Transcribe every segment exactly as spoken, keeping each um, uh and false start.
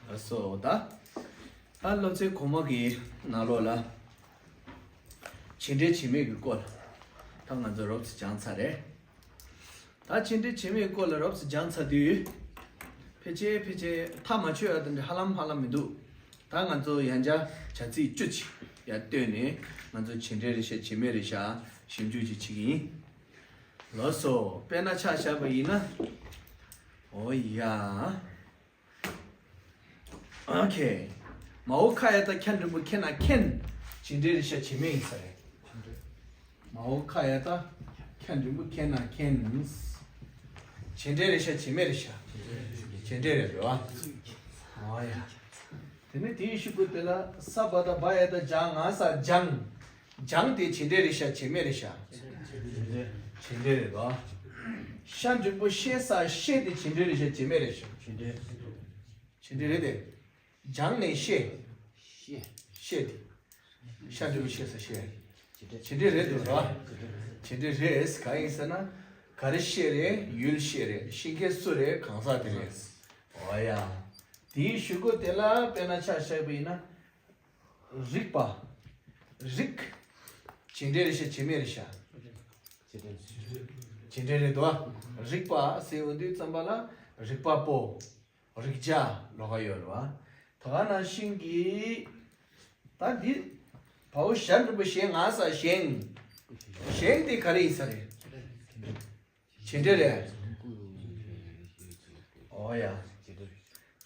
ལགས་སོ། ད་ད་སློབ་ཚན་གོང་མ་གི་ནང་ལོགས་ལ་བྱེད་འབྲེལ་བྱེད་མེད་ཀྱི་སྐོར་ད་ང་ཚོ་རོབ་ཙམ་སྦྱངས་ཚར་རེད། ད་བྱེད་འབྲེལ་བྱེད་མེད་སྐོར་ལ་རོབ་ཙམ་སྦྱངས་ཚར་དུས། ཕལ་ཆེར་ཕལ་ཆེར་མཐའ་མ་ཆོད་ཡ་དེ་འདྲ་ཧ་ལམ་ཧ་ལམ་མི་འདུག་ད་ང་ཚོ་ཡང་བསྐྱར་བྱ་ཚིག་བཅུ་ཅིག་ཡར་བཏོན་ནས་ང་ཚོ་བྱེད་འབྲེལ་རེད་ཤག་བྱེད་མེད་རེད་ཤག་ཞིབ་འཇུག་ཅིག་བྱེད་ཀྱི་ཡིན། ལགས་སོ། དཔེར་ན་ཆ་བཞག་པ་ཡིན་ན། འོ་ཡ། ཨོ་ཁེ། མའོ་ཁ་ཡ་བཏགས་ཁྱ་འགྲེང་བུ་ཁེ་ན་ཁེན། བྱེད་འབྲེལ་རེད་ཤག་བྱེད་མེད་ཡིན་ས་རེད། མའོ་ཁ་ཡ་བཏགས་ཁྱ་འགྲེང་བུ་ཁེ་ན་ཁེན། བྱེད་འབྲེལ་རེད་ཤག་བྱེད་མེད་རེད་ཤག་བྱེད་འབྲེལ་རེད་རེད་བ། ཨོ་ཡ། དེ་ནས་དེའི་གཞུག་གུ་དེ་ལ་ས་བ་བཏགས་སྦ་ཡ་བཏགས་སྦྱ་ང་ས་སྦྱངས། སྦྱངས་དེ་བྱེད་འབྲེལ་རེད་ཤག་བྱེད་མེད་རེད་ཤག་བྱེད་འབྲེལ་རེད་དོ། ཤ་འགྲེང་བུ་ཤེ་ས་ཤེ་དེ་བྱེད་འབྲེལ་རེད་ཤག་བྱེད་མེད་རེད་ཤག་བྱེད་འབྲེལ། བྱེད་འབྲེལ་རེད་དེ། སྦྱངས་ནས་ཤེ། ཤེ། ཤེ་དེ། ཤ་འགྲེང་བུ་ཤེ་ས་ཤེ། བྱེད་འབྲེལ་རེད་དོ་ར། བྱེད་འབྲེལ་རེད། གང་ཡིན་ཟེར་ན། ག་རེ་ཤེ་རེད། ཡུལ་ཤེ་རེད། ཤེས་མཁན་སུ་རེད། གང་ཟག་དེ་རེད། འོ་ཡ། དེའི་གཞུག་གུ་དེ་ལ་དཔེར་ན་ཆ་བཞག་པ་ཡིན་ན། རིག་པ། རིག་བྱེད་འབྲེལ་རེད་ཤག་བྱེད་མེད་རེད་ཤག་བྱེད་འབྲེལ་རེད་དོ། རིག་པ་ཟེར་འོང་དུས་ཙམ་པ་ལ་རིག་པ་པོ། རིག་བྱ་ལོགས་ཀ་ཡོད་རེད་བ། ད་ག་ནང་བཞིན་གྱི། ད་འདི། བའོ་ཞ་འགྲེང་བུ་ཞེ་ང་ས་ཞེང་། ཞེང་དེ་ག་རེ་ཡིན་ས་རེད། བྱེད་འབྲེལ་རེད། ཨོ་ཡ།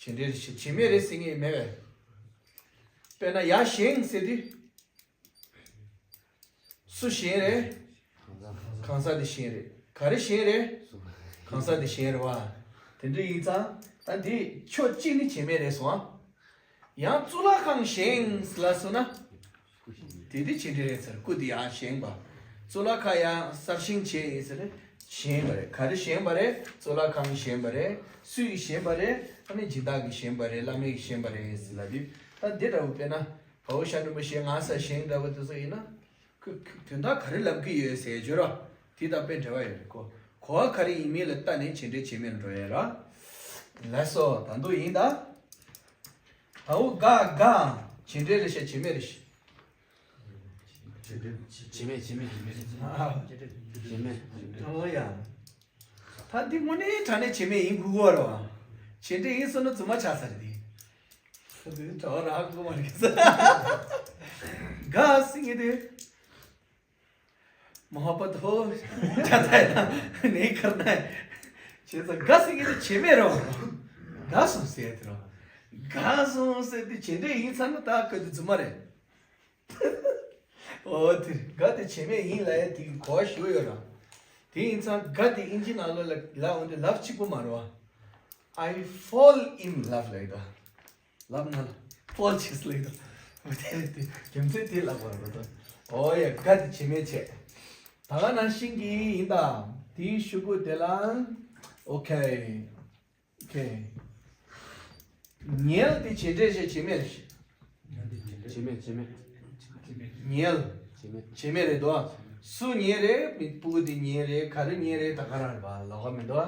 བྱེད་འབྲེལ་རེད་ཤག་བྱེད་མེད་རེད་ཟེར་མཁན་མེད་པས། དཔེར་ན་ཡ་ཞེང་ཟེར་དུས། སུ་ཞེང་རེད། གང་ཟག་དེ་ཞེང་རེད། ག་རེ་ཞེང་རེད། གང་ཟག་དེ་ཞེང་རེད་བ། དེ་འདྲ་ཡིན་ཙང་ད་འདི་ཕྱོགས་གཅིག་ནི་བྱེད་མེད་རེད་སོང་ཨ། ཡང་གཙུག་ལག་ཁང་བཞེངས་ལ་སོང་ན། དེ་དེ་བྱེད་འབྲེལ་རེད་ཟེར། སྐུ་དེ་ཡང་བཞེངས་པ། གཙུག་ལག་ཁང་ཡང་གསར་བཞེངས་བྱས་ཡིན་ཟེར་ནས་བཞེངས་པ་རེད། ག་རེ་བཞེངས་པ་རེད། གཙུག་ལག་ཁང་བཞེངས་པ་རེད། སུ་ཡིས་བཞེངས་པ་རེད། ཨ་ནི་སྦྱིན་བདག་གིས་བཞེངས་པ་རེད། བླ་མ་ཡིས་བཞེངས་པ་རེད་ཟེར་ལབ་དུས་ད་འདི་འདྲ་བོ་དཔེར་ན་བའོ་ཞ་འགྲེང་བུ་ཞེ་ང་ས་ཞེང་འདྲ་བོ་དེ་ཚོ་ཡིན་ན། ཁོས་དོན་དག་ག་རེ་ལབ་ཀྱི་ཡོད་ཟེར་བརྗོད་རོགས། དེ་དང་དཔེ་འབྲེལ་བ་ཡོད་རེད་ཁོ། གོ་བ་ག་རེ་ཡིན་མིན་ལ་ལྟ་ནས་བྱེད་འབྲེལ་བྱེད་མེད་ལ་འགྲོ་ཡས་ར། ལགས་སོ། ད་དུང་ཡིན་ད། བའོ་ག་ག་བྱེད་འབྲེལ་རེད་ཤག་བྱེད་མེད་རེད་ཤག་བྱེད་མེད་བྱེད་མེད་བྱེད་མེད། ཨོ་ཡ། ད་འདི་དངོས་གནས་དྲང་གནས་བྱེད་མེད་ཡིན་དགོས་ཀྱི་རེད་བ། བྱེད་འབྲེལ་ཡིན་སོང་ན་རྫུན་མ་ཆགས་ཚར་རེད་དེ། ད་འདི་གྲྭ་བ་རག་གི་མ་རེད་ས། ག་ཟེར་མཁན་དེ། མ་ཧོ་པ་དོ། ཇ་ཏའི་ནས་ཁར་ནའི། བྱས་ཙང་ག་ཟེར་མཁན་དེ་བྱེད་མེད་རེད་བ། ག་སོང་ཟེར་དེ་རེད་བ། ག་སོང་ཟེར་དེ་བྱེད་འབྲེལ་ཡིན་ཚར་ན་ད་ག་དེ་རྫུན་མ་རེད། ཨོ་དེ་ག་དེ་བྱེད་མེད་ཡིན་ལབ་ཡ་དེ་གི་གོ་བ་ཞུ་ཡོད་ར། དེ་ཡིན་ཙང་ག་དེ་ཨིན་ཇི་ནང་ལོགས་ལ་ལབ་འོང་དུས་ལབ་གཅིག་པོ་མ་རེད་བ། I fall in love ལབ་ཡོད་ད། ལབ་ན་ལ་ཕོལ་ཆེས་ལེགས་དང་། དེ་རེད་དེ་རྒྱུ་མཚན་དེ་ལབ་པར་གོ་དང་། ཨོ་ཡ་ག་དེ་བྱེད་མེད་བྱས། ད་ག་ནང་བཞིན་གྱི་ཡིན་ད། དེའི་གཞུག་གུ་དེ་ལ། ཨོ་ཁེ། ཨོ་ཁེ། ཉལ་དེ་བྱེད་འབྲེལ་བྱེད་བྱེད་མེད་རེད། བྱེད་མེད་བྱེད་མེད། ཉལ། བྱེད་མེད། བྱེད་མེད་རེད་དོ། སུ་ཉལ་རེད། མི་སྤུ་གུ་དེ་ཉལ་རེད། ག་རེ་ཉལ་རེད། ད་ག་རང་རེད་པ་ལོགས་ཀ་མི་འདུག་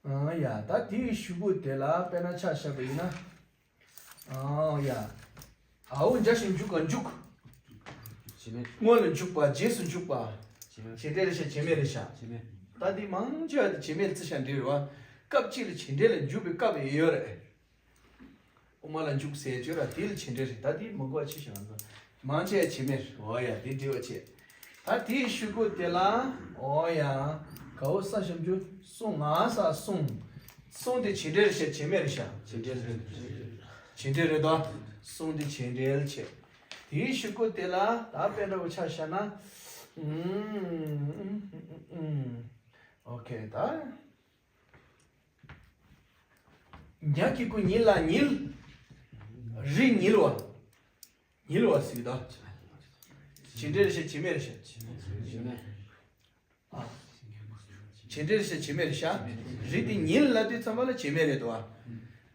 ཨ། ཨང་ཡ། ད་དེའི་གཞུག་གུ་དེ་ལ་དཔེར་ན་ཆ་བཞག་པ་ཡིན་ན། ཨང་ཡ། འའོ་འཇའ་ཞིག་འཇུག་ག་འཇུག་བྱེད་མེད། སྔོན་ལ་འཇུག་པ། རྗེས་སུ་འཇུག་པ། བྱེད་མེད། བྱེད་འབྲེལ་རེད་ཤག་བྱེད་མེད་རེད་ཤག་བྱེད་མེད། ད་འདི་མང་ཆེ་བ་དེ་བྱེད་མེད་རྩི་ཤག་འདི་རེད་བ། སྐབས་གཅིག་ལ་བྱེད་འབྲེལ་ལ་འཇུག་པའི་སྐབས་ཡོད་རེད། དབུ་མ་ལ་འཇུག་ཟེར་བརྗོད་ར་དེ་ལ་བྱེད་འབྲེལ་རེད། ད་དེ་མི་དགོས་ཆེ་ཞིག་ང་ཚོ་མང་ཆེ་བ་བྱེད་མེད་རེད། འོ་ཡ་དེ་འགྲིག་པ་བྱེད། ད་དེའི་གཞུག་གུ་དེ་ལ་འོ་ཡ་གའོ་ས་ཞབས་ཀྱུ་སུ་ང་ས་སུང་། སུང་དེ་བྱེད་འབྲེལ་རེད་ཤག་བྱེད་མེད་རེད་ཤག་བྱེད་འབྲེལ་རེད། བྱེད་འབྲེལ་རེད་དོ། སུང་དེ་བྱེད་འབྲེལ་བྱེད། དེའི་གཞུག་གུ་དེ་ལ་ད་དཔེ་འདྲ་བོ་ཆ་བཞག་ན། ཨུམ། ཨོ་ཁེ་ད། ཉ་གི་གུ་ཉི་ལ་ཉིལ། རི་ཉིལ་བ། ཉིལ་བ་ཟེར་གི་ད། བྱེད་འབྲེལ་རེད་ཤག་བྱེད་མེད་རེད་ཤག་བྱེད་མེད། ཨ། བྱེད་འབྲེལ་རེད་ཤག་བྱེད་མེད་རེད་ཤག་རི་དེ་ཉིལ་ལབ་དུས་ཙམ་པ་ལ་བྱེད་མེད་རེད་དོ།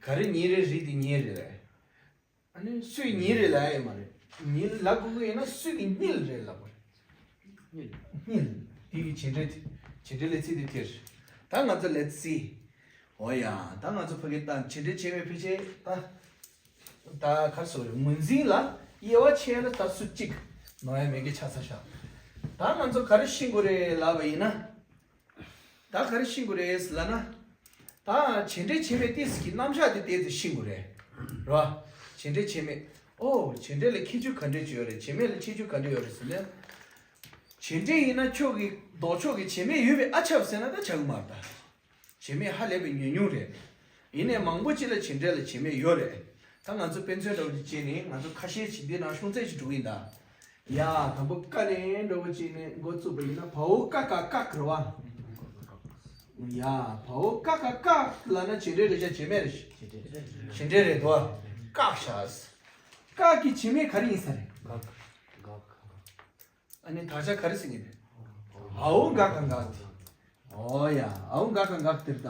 ག་རེ་ཉིལ་རེད། རི་དེ་ཉིལ་རེད་ལ། ཨ་ནི་སུས་ཉིལ་རེད་ལབ་ཡ་མ་རེད། ཉིལ་ལབ་དགོས་ཀྱི་ཡིན་ན་སུས་ཀྱིས་ཉིལ་རེད་ལབ་དགོས་རེད། ཉིལ། དེ་གི་བྱེད་འབྲེལ་དེ། བྱེད་འབྲེལ་ལས་ཚིག་དེ་དེ་རེད། ད་ང་ཚོ་let's see། འོ་ཡ། ད་ང་ཚོ་ཕ་གི་ད་བྱེད་འབྲེལ་བྱེད་པའི་ཕལ་ཆེར་ད་ད་ག་རེ་ཟེར་དགོས་རེད། ངོས་འཛིན་ལ་དབྱེ་བ་ཕྱེ་ན་ད་སུ་གཅིག་ནོར་ཡ་མེད་མཁན་ཆགས་ཚར་ཤག་ད་ང་ཚོ་ག་རེ་ཤེས་དགོས་རེད་ལབ་པ་ཡིན་ན། ད་ག་རེ་ཤེས་དགོས་རེད་ལབ་ན། ད་བྱེད་འབྲེལ་བྱེད་མེད་ཏོག་ཙམ་གྱི་རྣམ་གཞག་དེ་ཏོག་ཙམ་ཤེས་དགོས་རེད། རེད་བ། བྱེད་འབྲེལ་བྱེད་མེད། ཨོ། བྱེད་འབྲེལ་ལ་ཁྱད་ཆོས་ག་འདྲས་ཅིག་ཡོད་རེད། བྱེད་མེད་ལ་ཁྱད་ཆོས་ག་འདྲས་ཡོད་རེད་ཟེར་ན། བྱེད་འབྲེལ་ཡིན་ན་ཁྱོད་ཀྱི་ལྡོག་ཕྱོགས་ཀྱི་བྱེད་མེད་ཡོད་པས་ཨ་ཁྱབ་ཟེར་ན་ད་ཆགས་ཀྱི་མ་རེད་ད། བྱེད་མེད་ཧ་ལས་པའི་ཉུང་ཉུང་རེད། ཡིན་ནའི་མང་པོ་ཅིག་ལ་བྱེད་འབྲེལ་ལ་བྱེད་མེད་ཡོད་རེད། ད་ང་ཚོ་དཔེ་མཚོན་འདྲ་བོ་ཅིག་བྱས་ནས་ང་ཚོ་ཁ་ཤས་ཅིག་འདི་ནང་ཤོང་ཚད་ཅིག་འགྲོ་གི་ཡིན་ད། ཡ། དང་པོ་ཀ་ནས་འདྲ་བོ་ཅིག་ནས་འགོ་བཙུགས་པ་ཡིན་ན་བའོ་ཀ་ཀ་བཀག་རེད་བ། ཡ། བའོ་ཀ་ཀ་བཀག་ལབ་ན་བྱེད་འབྲེལ་རེད་ཤག་བྱེད་མེད་རེད། བྱེད་འབྲེལ་རེད་དོ། བཀག་ཤག་བཀག་གི་བྱེད་མེད་ག་རེ་ཡིན་ས་རེད། ཨ་ནི་དག་ཆ་ག་རེ་ཟེར་གྱི་རེད། ཨའོ་འགག་ག་འགག་དེ། ཨོ་ཡ། ཨའོ་འགག་ག་འགག་དེ་རེད་ད།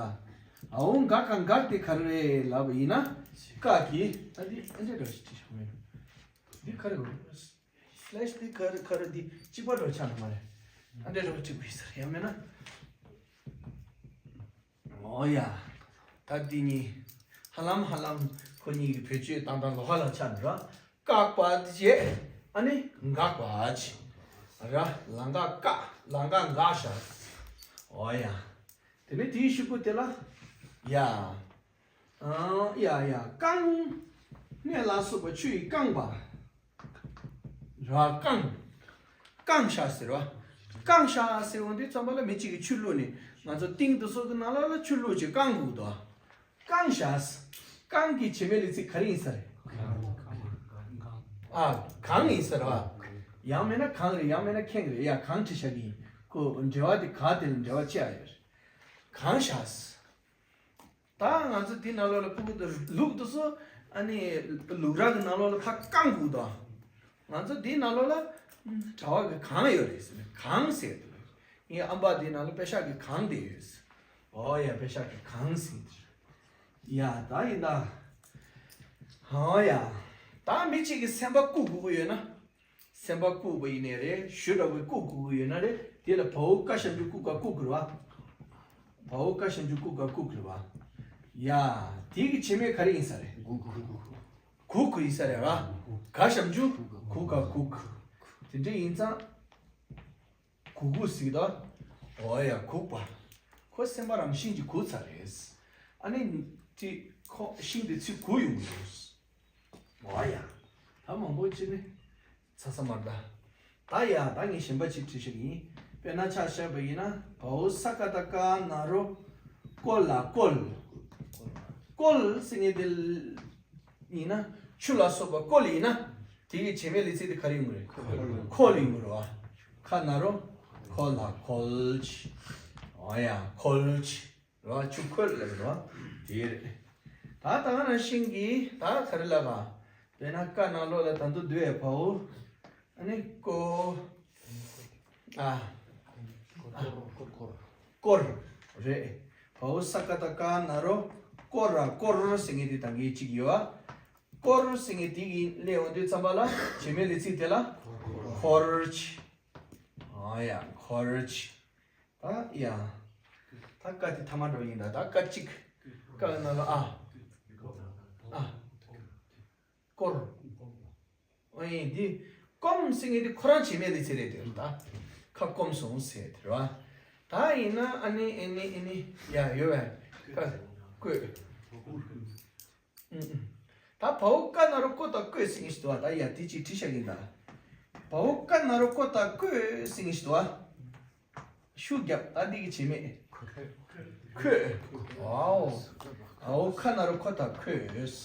ཨའོ་འགག་ག་འགག་དེ་ག་རེ་རེད་ལབ་པ་ཡིན་ན། བཀག་གི་ད་འདི་ཨ་འདྲ་འདྲ་ཞིག་བྲིས་ཤོག་མེད། འདི་ག་རེ་རེད། སི་ལེཤ་འདི་ག་རེ་ག་རེ་འདི་གཅིག་པ་འདྲ་ཆགས་ནི་མ་རེད། ཨ་འདྲ་འདྲ་བྲིས་པ་ཡིན་ས་རེད། ཡང་མེད་ན། ཨོ་ཡ། ད་འདི་གཉིས། ཧ་ལམ་ཧ་ལམ་ཁོ་གཉིས་ཀྱི་བེད་སྤྱོད་བཏང་སྟངས་ལོགས་ཀ་ལ་ཆགས་འདུག་ར། བཀག་པ་བྱས། ཨ་ནི་འགག་པ་བྱས། ར། ལམ་ཀ་བཀག་ལམ་ཀ་འགག་ཤག་ཨོ་ཡ། དེ་ནས་དེའི་གཞུག་གུ་དེ་ལ། ཡ། ཨ། ཡ་ཡ། བཀང་། མངལ་ལ་སོགས་པ་ཆུ་ཡིས་བཀང་བ། ར། བཀང་། བཀང་ཤག་ཟེར་བ། བཀང་ཤག་ཟེར་འོང་དུས་ཙམ་པ་ལ་མི་གཅིག་གིས་ཆུ་བླུགས་ནས་ང་ཚོ་ཏིང་དུ་སོགས་ཀྱི་ནང་ལོགས་ལ་ཆུ་བླུགས་བྱས་བཀང་དགོས་འདུག་བཀང་ཤག་བཀང་གི་བྱེད་མེད་ལས་ཚིག་ག་རེ་ཡིན་ས་རེད། ཨ། གང་ཡིན་ས་རེད་བ། ཡང་མིན་ན་གང་རེད། ཡང་མིན་ན་ཁེངས་རེད། ཡ། གང་བྲིས་བཞག་གི་ཡིན། ཁོ་འབྲེལ་བ་དེ་ག་དེ་ལ་འབྲེལ་བ་ཆེ་ཨ་ཡོད་རེད། གང་ཤག་ད་ང་ཚོ་འདི་ནང་ལོགས་ལ་ཕྲུ་གུ་དང་ལུག་དེ་ཚོ་ཨ་ནི་ལུག་ར་གི་ནང་ལོགས་ལ་ཕར་བཀང་དགོས་དང་། ང་ཚོ་འདི་ནང་ལོགས་ལ་གྲྭ་པ་གི་གང་ཡོད་རེད་ཟེར་ནས་གང་ཟེར་འདུག་ངའི་ཨམ་པ་འདི་ནང་ལ་པེ་ཤག་གི་གང་དེ་ཡོད་ཟེར། ཨོ་ཡ། པེ་ཤག་གི་གང་ཟེར་འདུག་ཡ། ད་ཡིན་ད། ཨོ་ཡ། ད་མི་གཅིག་གི་སེམས་པ་བཀུག་དགོས་ཀྱི་ཡོད་ན། སེམས་པ་བཀུག་པ་ཡིན་ནའི་རེད། ཞུ་འདྲ་བོའི་བཀུག་དགོས་ཀྱི་ཡོད་ན་རེད། དེ་ལ་བའོ་ཀ་ཞབས་ཀྱུ་ཀུ་ག་བཀུག་དགོས་རེད་བ། བའོ་ཀ་ཞབས་ཀྱུ་ཀུ་ག་བཀུག་དགོས་རེད་བ། ཡ། དེ་གི་བྱེད་མེད་ག་རེ་ཡིན་ས་རེད། གུ་གུ་གུ་གུ། གུ་གུ་ཡིན་ས་རེད་བ། ག་ཞབས་ཀྱུ་གུ་ག་གུག་དེ་འདྲ་ཡིན་ཙང་། གུ་གུ་ཟེར་གི་འདུག་ཨོ་ཡ། གུག་པ། ཁོ་སེམས་པ་རང་བཞིན་གྱིས་གུག་ཚར་རེད། ཨ་ནི། དེ་ཁོ་ཤིང་དེ་ཚུར་གུག་ཡོང་གི་འདུག་ཨོ་ཡ། ད་མང་པོ་ཅི་ནི་ཚ་ས་མར་ད། ད་ཡ། ད་ངས་གཞན་པ་ཅིག་བྲིས་ཤིག་ཡིན། དཔེར་ན་ཆ་བཞག་པ་ཡིན་ན་བའོ་ས་ཀ་བཏགས་སྐ་ན་རོ་ཀོ་ལ་ཀོལ། ཀོལ་ཟེར་མཁན་དེ་ཡིན་ན་ཆུ་ལ་སོགས་པ་ཀོལ་ཡིན་ན་དེ་གི་བྱེད་མེད་ལས་ཚིག་དེ་ག་རེ་ཡོང་གི་རེད། ཁོལ་ཡོང་གི་རེད་བ། ཁ་ན་རོ་ཁོ་ལ་ཁོལ་གྱི། ཨོ་ཡ། ཁོལ་གྱི། རེད་བ། ཆུ་ཁོལ་ལབ་རེད་བ། དེ་རེད། ད་ད་ག་ནང་བཞིན་གྱི་ད་ག་རེ་ལབ་ག་དཔེར་ན་ཀ་ནང་ལོགས་ལ་ད་དུང་བསྡུ་བའི་བའོ། ཨ་ནི་ཀོ། ཨ། ཀོར། རེད། བའོ་ས་ཀ་བཏགས་སྐ་ན་རོ་ཀོ་ར་ཀོར་ཟེར་མཁན་དེ་ད་གིན་གཅིག་ཡོད་བ། ཀོར་ཟེར་མཁན་དེ་གི་སླེབས་འོང་དུས་ཙམ་པ་ལ་བྱེད་མེད་ལས་ཚིག་དེ་ལ་ཁོལ་གྱི། ཨ་ཡ། ཁོལ་གྱི། ད་ཡ། ད་ཀ་དེ་ཐ་མ་འགྲོ་ཡིན་ད། ད་ཀ་གཅིག་ཀ་ནང་ལ་ཨ། ཨ། ཀོར། ཨོ་ཡིན་འདི། སྐོམ་ཟེར་མཁན་དེ་ཁོ་རང་བྱེད་མེད་ལས་ཚིག་རེད་དེ་ད། ཁ་སྐོམ་སོང་ཟེར་དེ་རེད་བ། ད་ཡིན་ན་ཨ་ནི་ཨེ་ནི་ཨེ་ནི་ཡ་ཡོད་བས། ཀ། ཀོས། ཨུ་ཨུ། ད་བའོ་ཀ་ན་རོ་ཀོ་དང་ཀོས་ཟེར་མཁན་ཞིག་འདུག་བ། ད་ཡ་དེ་ཅིག་བྲིས་བཞག་གི་ཡིན་ད། བའོ་ཀ་ན་རོ་ཀོ་དང་ཀོས་ཟེར་མཁན་ཞིག་འདུག་བ། ཤུགས་རྒྱབ། ད་འདི་གི་བྱེད་མེད། ཁོས། ཁོས། ཨའོ། ཨའོ་ཁ་ན་རོ་ཁོ་དང་ཁོས།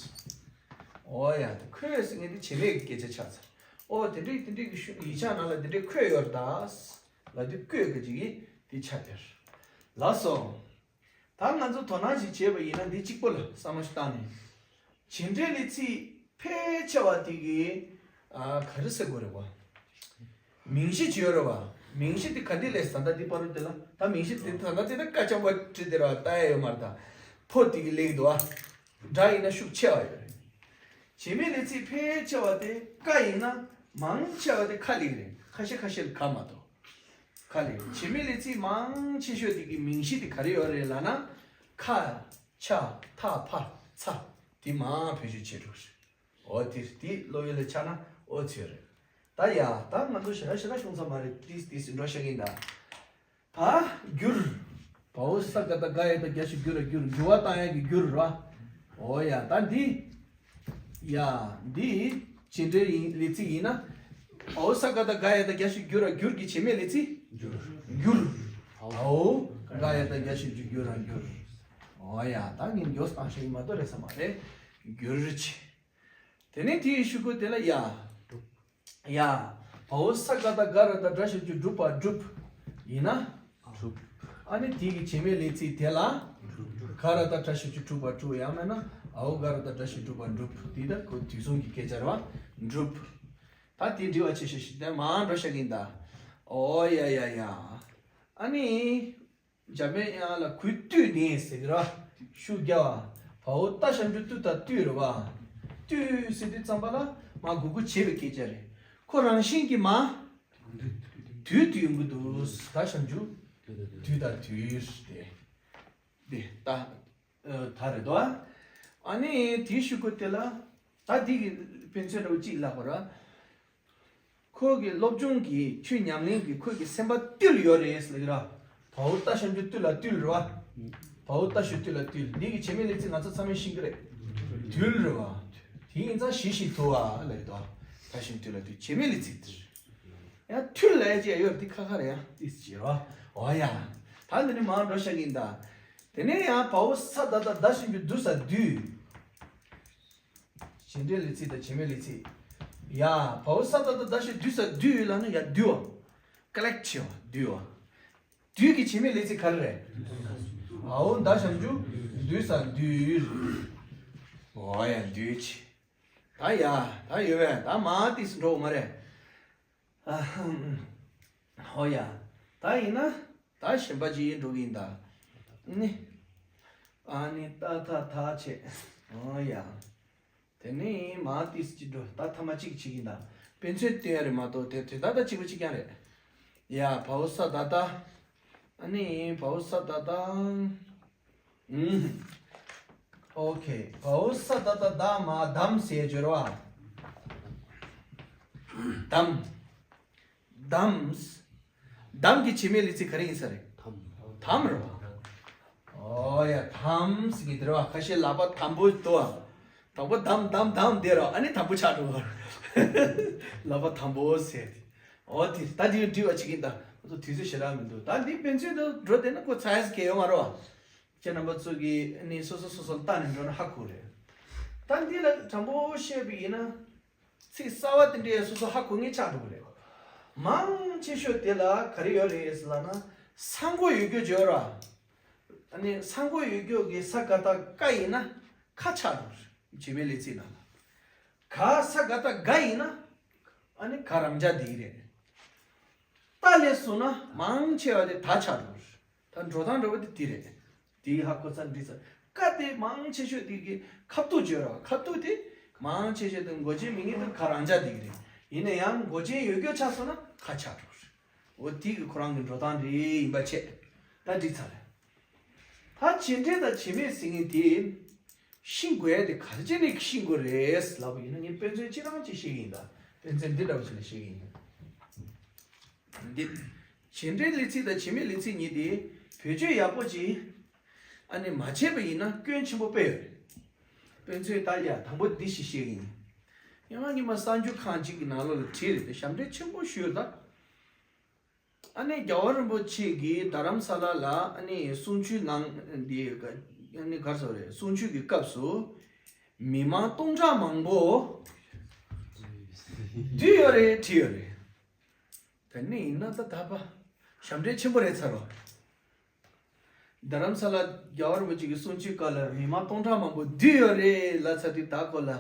ཨོ་ཡ། ཁོས་ཟེར་མཁན་དེ་བྱེད་མེད་ཀྱི་སྐད་ཆ་ཆགས་ཚར། ཨོ་དེ་འདྲའི་དེ་འདྲའི་གི་ཤུ་ཡིག་ཆ་ནང་ལ་དེ་འདྲའི་ཁོས་ཡོད་རེད་ད། ལབ་དུས་ཀོས་ཀྱི་ཅིག་གིས་དེ་ཆགས་ཡོད་རེད། ལགས་སོ། ད་ང་ཚོ་དོ་སྣང་ཞིག་བྱས་པ་ཡིན་ན་འདི་གཅིག་པོ་ལ་བསམ་བློ་ཞིག་བཏང་ནས། བྱེད་འབྲེལ་ལས་ཚིག་ཕལ་ཆེ་བ་དེ་གི། ཨ། ག་རེ་ཟེར་དགོས་རེད་བ། མིང་གཞི་ཅིག་ཡོད་རེད་བ། མིང་གཞི་དེ་ག་འདི་ལས་ད་ལྟ་འདི་བར་དུ་དེ་ལ་ད་མིང་གཞི་དེ་ད་ལྟ་དེ་ད་ཀ་རྐྱང་པ་བྲིས་དེ་རེད་བ། ལྟ་ཡ་ཡོད་མ་རེད་ད། ཕོ་དེ་གི་སླེབས་འདུག་བ། སྒྲ་ཡིན་ན་ཤུགས་ཆེ་བ་ཡོད་རེད། བྱེད་མེད་ལས་ཚིག་ཕལ་ཆེ་བ་དེ་ཀ་ཡིན་ན་མང་ཆེ་བ་དེ་ཁ་སླེབས་རེད། ཁ་ཤས་ཁ་ཤས་ལ་ག་མ་གཏོགས། ཁ་ལས་བྱེད་མེད་ལས་ཚིག་མང་ཆེ་ཤོས་དེ་གི་མིང་གཞི་དེ་ག་རེ་ཡོད་རེད་ལབ་ན། ཁ། ཆ་ཐ་ཕ་ཚ། དེ་མ་བེད་སྤྱོད་བྱེད་འགྲོ་གི་རེད། འོ་དེ་དེ་སློབ་ཡོན་ལ་ཆགས་ན་འོ་ཚོད་རེད། ད་ཡ་ད་ང་ཚོ་ཞེ་དྲག་ཞེ་དྲག་བྱུང་ཚར་མ་རེད། ཏིས་ཏིས་འགྲོ་ཤག་ཡིན་ད། ད་འགྱུར། བའོ་ས་ག་བཏགས་སྒ་ཡ་བཏགས་རྒྱ་ཞབས་ཀྱུ་ར་འགྱུར། འགྱུར་བ་བཏང་ཡ་གི་འགྱུར་ར། འོ་ཡ་ད་འདི། ཡ། འདི་བྱེད་འབྲེལ་ཡིན་ལས་ཚིག་ཡིན་ན། འའོ་ས་ག་བཏགས་སྒ་ཡ་བཏགས་རྒྱ་ཞབས་ཀྱུ་ར་འགྱུར་གྱི་བྱེད་མེད་ལས་ཚིག་འགྱུར། འའོ་སྒ་ཡ་བཏགས་རྒྱ་ཞབས་ཀྱུ་རྒྱུ་ར་འགྱུར། འོ་ཡ་ད་ངས་མགྱོགས་བཏང་ཤེས་ཀྱི་མ་གཏོགས་རེད་ས་མ་རེད། འགྱུར་བྱེད། དེ་ནས་དེའི་ཤུ་གུ་དེ་ལ་ཡ། ཡ། བའོ་ས་ག་བཏགས་སྒ་ར་བཏགས་སྒྲ་ཞབས་ཀྱུ་སྒྲུབ་པ་སྒྲུབ། ཡིན་ན། སྒྲུབ། ཨ་ནི་དེ་གི་བྱེད་མེད་ལས་ཚིག་དེ་ལ། སྒ་ར་བཏགས་སྒྲ་ཞབས་ཀྱུ་སྒྲུབ་པ་སྒྲུབ་ཡང་མིན་ན་འའོ་སྒ་ར་བཏགས་སྒྲ་ཞབས་ཀྱུ་སྒྲུབ་པ་སྒྲུབ། དེ་ད་ཁོ་དུས་གསུམ་གྱི་སྐད་ཆ་རེད་བ། སྒྲུབ། ད་དེ་འབྲི་བ་བྱེད་ཤེས་ཤིག་དེ་མ་འགྲོ་ཤག་ཡིན་ད། འོ་ཡ་ཡ་ཡ། ཨ་ནི། འཇམ་པའི་དབྱངས་ལ་གུས་བཏུད་ནས་ཟེར་གི་ར། ཤུ་རྒྱ་བ། བའོ་ཏ་ཞབས་ཀྱུ་ཏུ་ད་བཏུད་རེད་བ། བཏུད་ཟེར་དུས་ཙམ་པ་ལ་མ་གུ་གུ་བྱེད་པའི་སྐད་ཆ་རེད། ཁོ་རང་བཞིན་གྱིས་མ། དུད་དུ་ཡོང་གི་འདུག་ཏ་ཞབས་ཀྱུ་དུ་ད་དུད་དེ། དེ་ད། ད་རེད་དོ། ཨ་ནི་དེའི་ཤུ་གུ་དེ་ལ། ད་འདི་གི་དཔེ་མཚོན་འདྲ་བོ་གཅིག་ལབ་པ་ར། ཁོ་གི་སློབ་སྦྱོང་གི་ཆོས་ཉམས་ལེན་གྱི་ཁོ་གི་སེམས་པ་བཏུལ་ཡོད་རེད་ཟེར་གི་ར། བའོ་ཏ་ཞབས་ཀྱུ་བཏུད་ལ་བཏུལ་རེད་བ། བའོ་ཏ་ཞབས་བཏུད་ལ་བཏུལ། འདི་གི་བྱེད་མེད་ལས་ཚིག་ང་ཚོ་ཚང་མས་ཤེས་ཀྱི་རེད། བཏུལ་རེད་བ། དེ་ཡིན་ཙང་ཞི་ཞིང་དུལ་བ་ལབ་ཡོད་དོ། ཏ་ཞབས་ཀྱུ་བཏུད་ལ་བཏུལ་བྱེད་མེད་ལས་ཚིག་དེ་རེད། ཡང་བཏུལ་ལབ་ཡ་ཅིག་ཡོད་རེད། དེ་ཁ་ཁ་རེད་ཡང་ཏིས་ཅིག་རེད་བ། འོ་ཡ། ད་འདི་ནི་མར་འགྲོ་ཤག་ཡིན་ད། དེ་ནས་ཡང་བའོ་ས་ད་ད་ད་ཞབས་ཀྱུ་བཏུད་ས་བཏུད། བྱེད་འབྲེལ་ལས་ཚིག་དང་བྱེད་མེད་ལས་ཚིག་ཡ། བའོ་ས་ད་ད་ད་ཞབས་བཏུད་ས་བཏུད་ལབ་ན་ཡ་བཏུད་བ། ཀ་ལེག་བྱེད་བ་བཏུད་བ། བཏུད་ཀྱི་བྱེད་མེད་ལས་ཚིག་ག་རེ་རེད། འའོ་ད་ཞབས་ཀྱུ་བཏུད་ས་བཏུད། འོ་ཡ་བཏུད་བྱེད། ད་ཡ། ད་ཡོད་པས་ད་མ་ཏིས་འགྲོ་མ་རེད། ཨ་ཧམ། ཧོ་ཡ། ད་ཡིན་ན། ད་གཞན་པ་ཅིག་འགྲོ་གི་ཡིན་ད། ནི། ཨ་ནི་ཏ་ཐ་ཐ་བྱེད། ཨོ་ཡ། དེ་ནི་མ་ཏིས་ཅི་འགྲོ། ད་ཐ་མ་གཅིག་བྱེད་ཀྱི་ཡིན་ད། དཔེ་མཚོན་སྟོན་ཡ་རེད་མ་གཏོགས་དེ་དེ་ད་ད་གཅིག་པ་གཅིག་རྐྱང་རེད། ཡ་བའོ་ས་ད་ད། ཨ་ནི་བའོ་ས་ད་ད། ཨུམ། ཨོ་ཁེ། བའོ་ས་ད་ད་ད་མ་དམ་ཟེར་སྦྱོར་བ། དམ། དམ། དམ་གྱི་བྱེད་མེད་ལས་ཚིག་ག་རེ་ཡིན་ས་རེད། དམ། དམ་རེད་བ། ཨོ་ཡ་དམ་ཟེར་གྱི་འདི་རེད་བ། ཁ་ཤས་ལག་པ་དམ་པོ་འདུག་བ། དང་པོ་དམ་དམ་དམ་བསྡད་རོགས། ཨ་ནི་དམ་པོ་ཆགས་འགྲོ་བ། ལག་པ་དམ་པོ་ཟེར་ཏེ། ཨོ་དེ་ད་དེ་འདྲི་བ་བྱེད་ཀྱིན་ད། ང་ཚོ་དུས་ཚོད་ཞེ་དྲག་མི་འདུག་ད་འདི་དཔེ་མཚོན་དུ་འགྲོ་བསྡད་ན་ཁོ་ཚ་ཡས་གལ་ཡོད་མ་རེད་བ། ཁྱེད་རྣམ་པ་ཚོ་གིས་ནི་སོ་སོ་སོ་སོ་ལ་བལྟ་ནས་འགྲོ་ན་ཧ་གོ་རེད། ད་འདི་ལ་དྲང་པོ་བཤད་པ་ཡིན་ན། ཚིག་གསར་བ་དེ་འདྲའི་སོ་སོ་ཧ་གོ་ངེས་ཆགས་འགྲོ་གི་རེད། མང་ཆེ་ཤོས་དེ་ལ་ག་རེ་ཡོད་རེད་ལབ་ན། ས་མགོ་ཡོད་རྒྱུ་བརྗོད་ར། ཨ་ནི་ས་མགོ་ཡོད་རྒྱུ་གི་ས་ག་བཏགས་སྐ་ཡིན་ན་ཁ་ཆགས་འགྲོ་གི་རེད། བྱེད་མེད་ལས་ཚིག་ནང་ལ། ག་ས་ག་བཏགས་སྒ་ཡིན་ན། ཨ་ནི་ག་རང་འཇགས་འདི་རེད། ཏ་ལས་བཟུང་ན་མང་ཆེ་བ་དེ་ད་ཆགས་འགྲོ་གི་རེད། ད་འགྲོ་སྟངས་འདྲ་བོ་དེ་དེ་རེད། དེའི་ཧ་གོ་ཚར་འགྲིག་ཚར། ཀ་དེ་མང་ཆེ་ཤོས་དེ་གི་ཁ་ཐུག་བརྗོད་རོགས། ཁ་ཐུག་དེ་མང་ཆེ་ཤོས་དེ་མགོ་ཅན་མི་ངེས་དང་ག་རང་འཇགས་དེ་གི་རེད། ཡིན་ན་ཡང་མགོ་ཅན་ཡོད་རྒྱུ་ཆགས་སོང་ན་ཁ་ཆགས་འགྲོ་གི་རེད། འོ་དེ་གི་ཁོ་རང་གི་འགྲོ་སྟངས་རེད་ཡིན་པ་བྱས། ད་འགྲིག་ཚར་རེད། ད་བྱེད་འབྲེལ་དང་བྱེད་མེད་ཟེར་མཁན་དེ་ཤེས་དགོས་ཡ་དེ་ག་རེ་བྱས་ནས་ཤེས་དགོས་རེད་ལབ་པ་ཡིན་ན། ངས་དཔེ་མཚོན་ཅི་རང་ཅིག་བཤད་ཀྱི་ཡིན་ད། དཔེ་མཚོན་འདི་འདྲ་བོ་ཞིག་ལ་བཤད་ཀྱི་ཡིན། འདི། བྱེད་འབྲེལ་ལས་ཚིག་དང་བྱེད་མེད་ལས་ཚིག་གཉིས་དེ་བེད་སྤྱོད་ཡག་པོ་ཅིག་ཨ་ནི་མ་བྱས་པ་ཡིན་ན་སྐྱོན་ཆེན་པོ་དཔེ་ཡོད་རེད། དཔེ་མཚོན་ད་ཡ་དང་པོ་འདི་ཞིག་བཤད་ཀྱི་ཡིན། ཡང་ང་ཉི་མ་གསར་འགྱུར་ཁང་གཅིག་གི་ནང་ལོགས་ལ་བྲིས་རེད་དེ། ཞབས་འདྲེན་ཆེན་པོ་ཞུས་ད། ཨ་ནི་རྒྱལ་བ་རིན་པོ་ཆེ་གིས་རྡ་རམ་ས་ལ་ལ་ཨ་ནི་གསུང་ཆོས་གནང་འདི། ཨ་ནི་ག་རེ་ཟེར་དགོས་རེད། གསུང་ཆོས་ཀྱི་སྐབས་སུ་མི་མང་སྟོང་ཕྲག་མང་པོ་འདུས་ཡོད་རེད་བྲིས་ཡོད་རེད། དེ་ནི་ཡིན་ན་ད་ད་པ་ཞབས་འདྲེན་ཆེན་པོ་རེད་ཚར་བ། རྡ་རམ་ས་ལ་རྒྱལ་བ་རིན་པོ་ཆེ་གི་གསུང་ཆོས་སྐབས་ལ་མི་མང་སྟོང་ཕྲག་མང་པོ་འདུས་ཡོད་རེད་ལབ་ཚར་དུས། ད་ཁོ་ལ་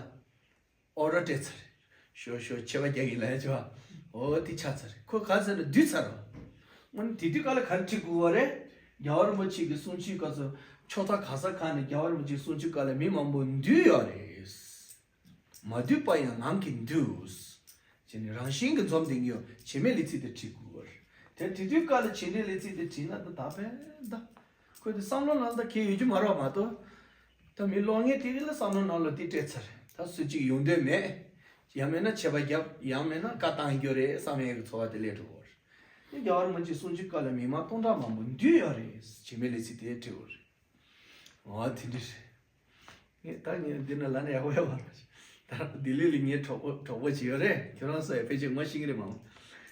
ཨོ་ར་སྤྲད་ཚར་རེད། ཞོ་ཞོ་ཆེ་བ་རྒྱག་གི་ལབ་ཡ་ཆེ་བ། འོ་དེ་ཆགས་ཚར་རེད། ཁོ་ག་ཚོད་ལ་འདུས་ཚར་རོ། སྔོན་དེ་དུས་སྐབས་ལ་ག་རེ་བྲིས་དགོས་པ་རེད། རྒྱལ་བ་རིན་པོ་ཆེ་གི་གསུང་ཆོས་སྐབས་སུ་ཕྱོགས་མཐའ་ག་ས་གང་ནས་རྒྱལ་བ་རིན་པོ་ཆེའི་གསུང་ཆོས་སྐབས་ལ་མི་མང་པོ་འདུས་ཡོད་རེད། མ་འདུས་པ་ཡང་ངང་གིས་འདུས། ཅེས་ནི་རང་བཞིན་གྱིས་འཛོམས་ཏེ་ཡོད། བྱེད་མེད་ལས་ཚིག་དེ་བྲིས་དགོས་པ་རེད། དེ་དེ་དུས་སྐབས་ལ་བྱེད་འབྲེལ་ལས་ཚིག་དེ་བྲིས་ན་ད་ད་ཕན་ད། ཁོས་དེ་བསམ་བློ་ནང་ད་གལ་ཡོད་རྒྱུ་མ་རེད་བ། མ་གཏོགས་ ད་མི་གློག་བརྙན་དེ་རིགས་ལ་བསམ་བློ་ནང་ལ་དེ་སྤྲད་ཚར། ད་སུ་གཅིག་ཡོང་འདོད་མེད། ཡང་མེད་ན་ཆད་པ་བརྒྱབ། ཡང་མེད་ན་བཀའ་བཏང་རྒྱུ་རེད་བསམ་ཡས་ཀྱི་ཚོར་བ་དེ་སླེབས་འགྲོ་གི་རེད། རྒྱལ་བ་རིན་པོ་ཆེའི་གསུང་ཆོས་སྐབས་ལ་མི་མང་སྟོང་ཕྲག་མང་པོ་འདུས་ཡོད་རེད། བྱེད་མེད་ལས་ཚིག་དེ་བྲིས་པ་རེད། འོ་དེ་འདྲ་རེད། ངས་ད་ངས་འདི་ན་ལབ་ན་ཡག་པོ་ཡོད་མ་རེད། ད་ལྡི་ལི་ལ་ངའི་གྲོགས་པོ་གྲོགས་པོ་ཅིག་ཡོད་རེད། ཁྱོད་རང་ཚོ་ཡང་ཕལ་ཆེར་ངོ་ཤེས་ཀྱི་རེད་མ།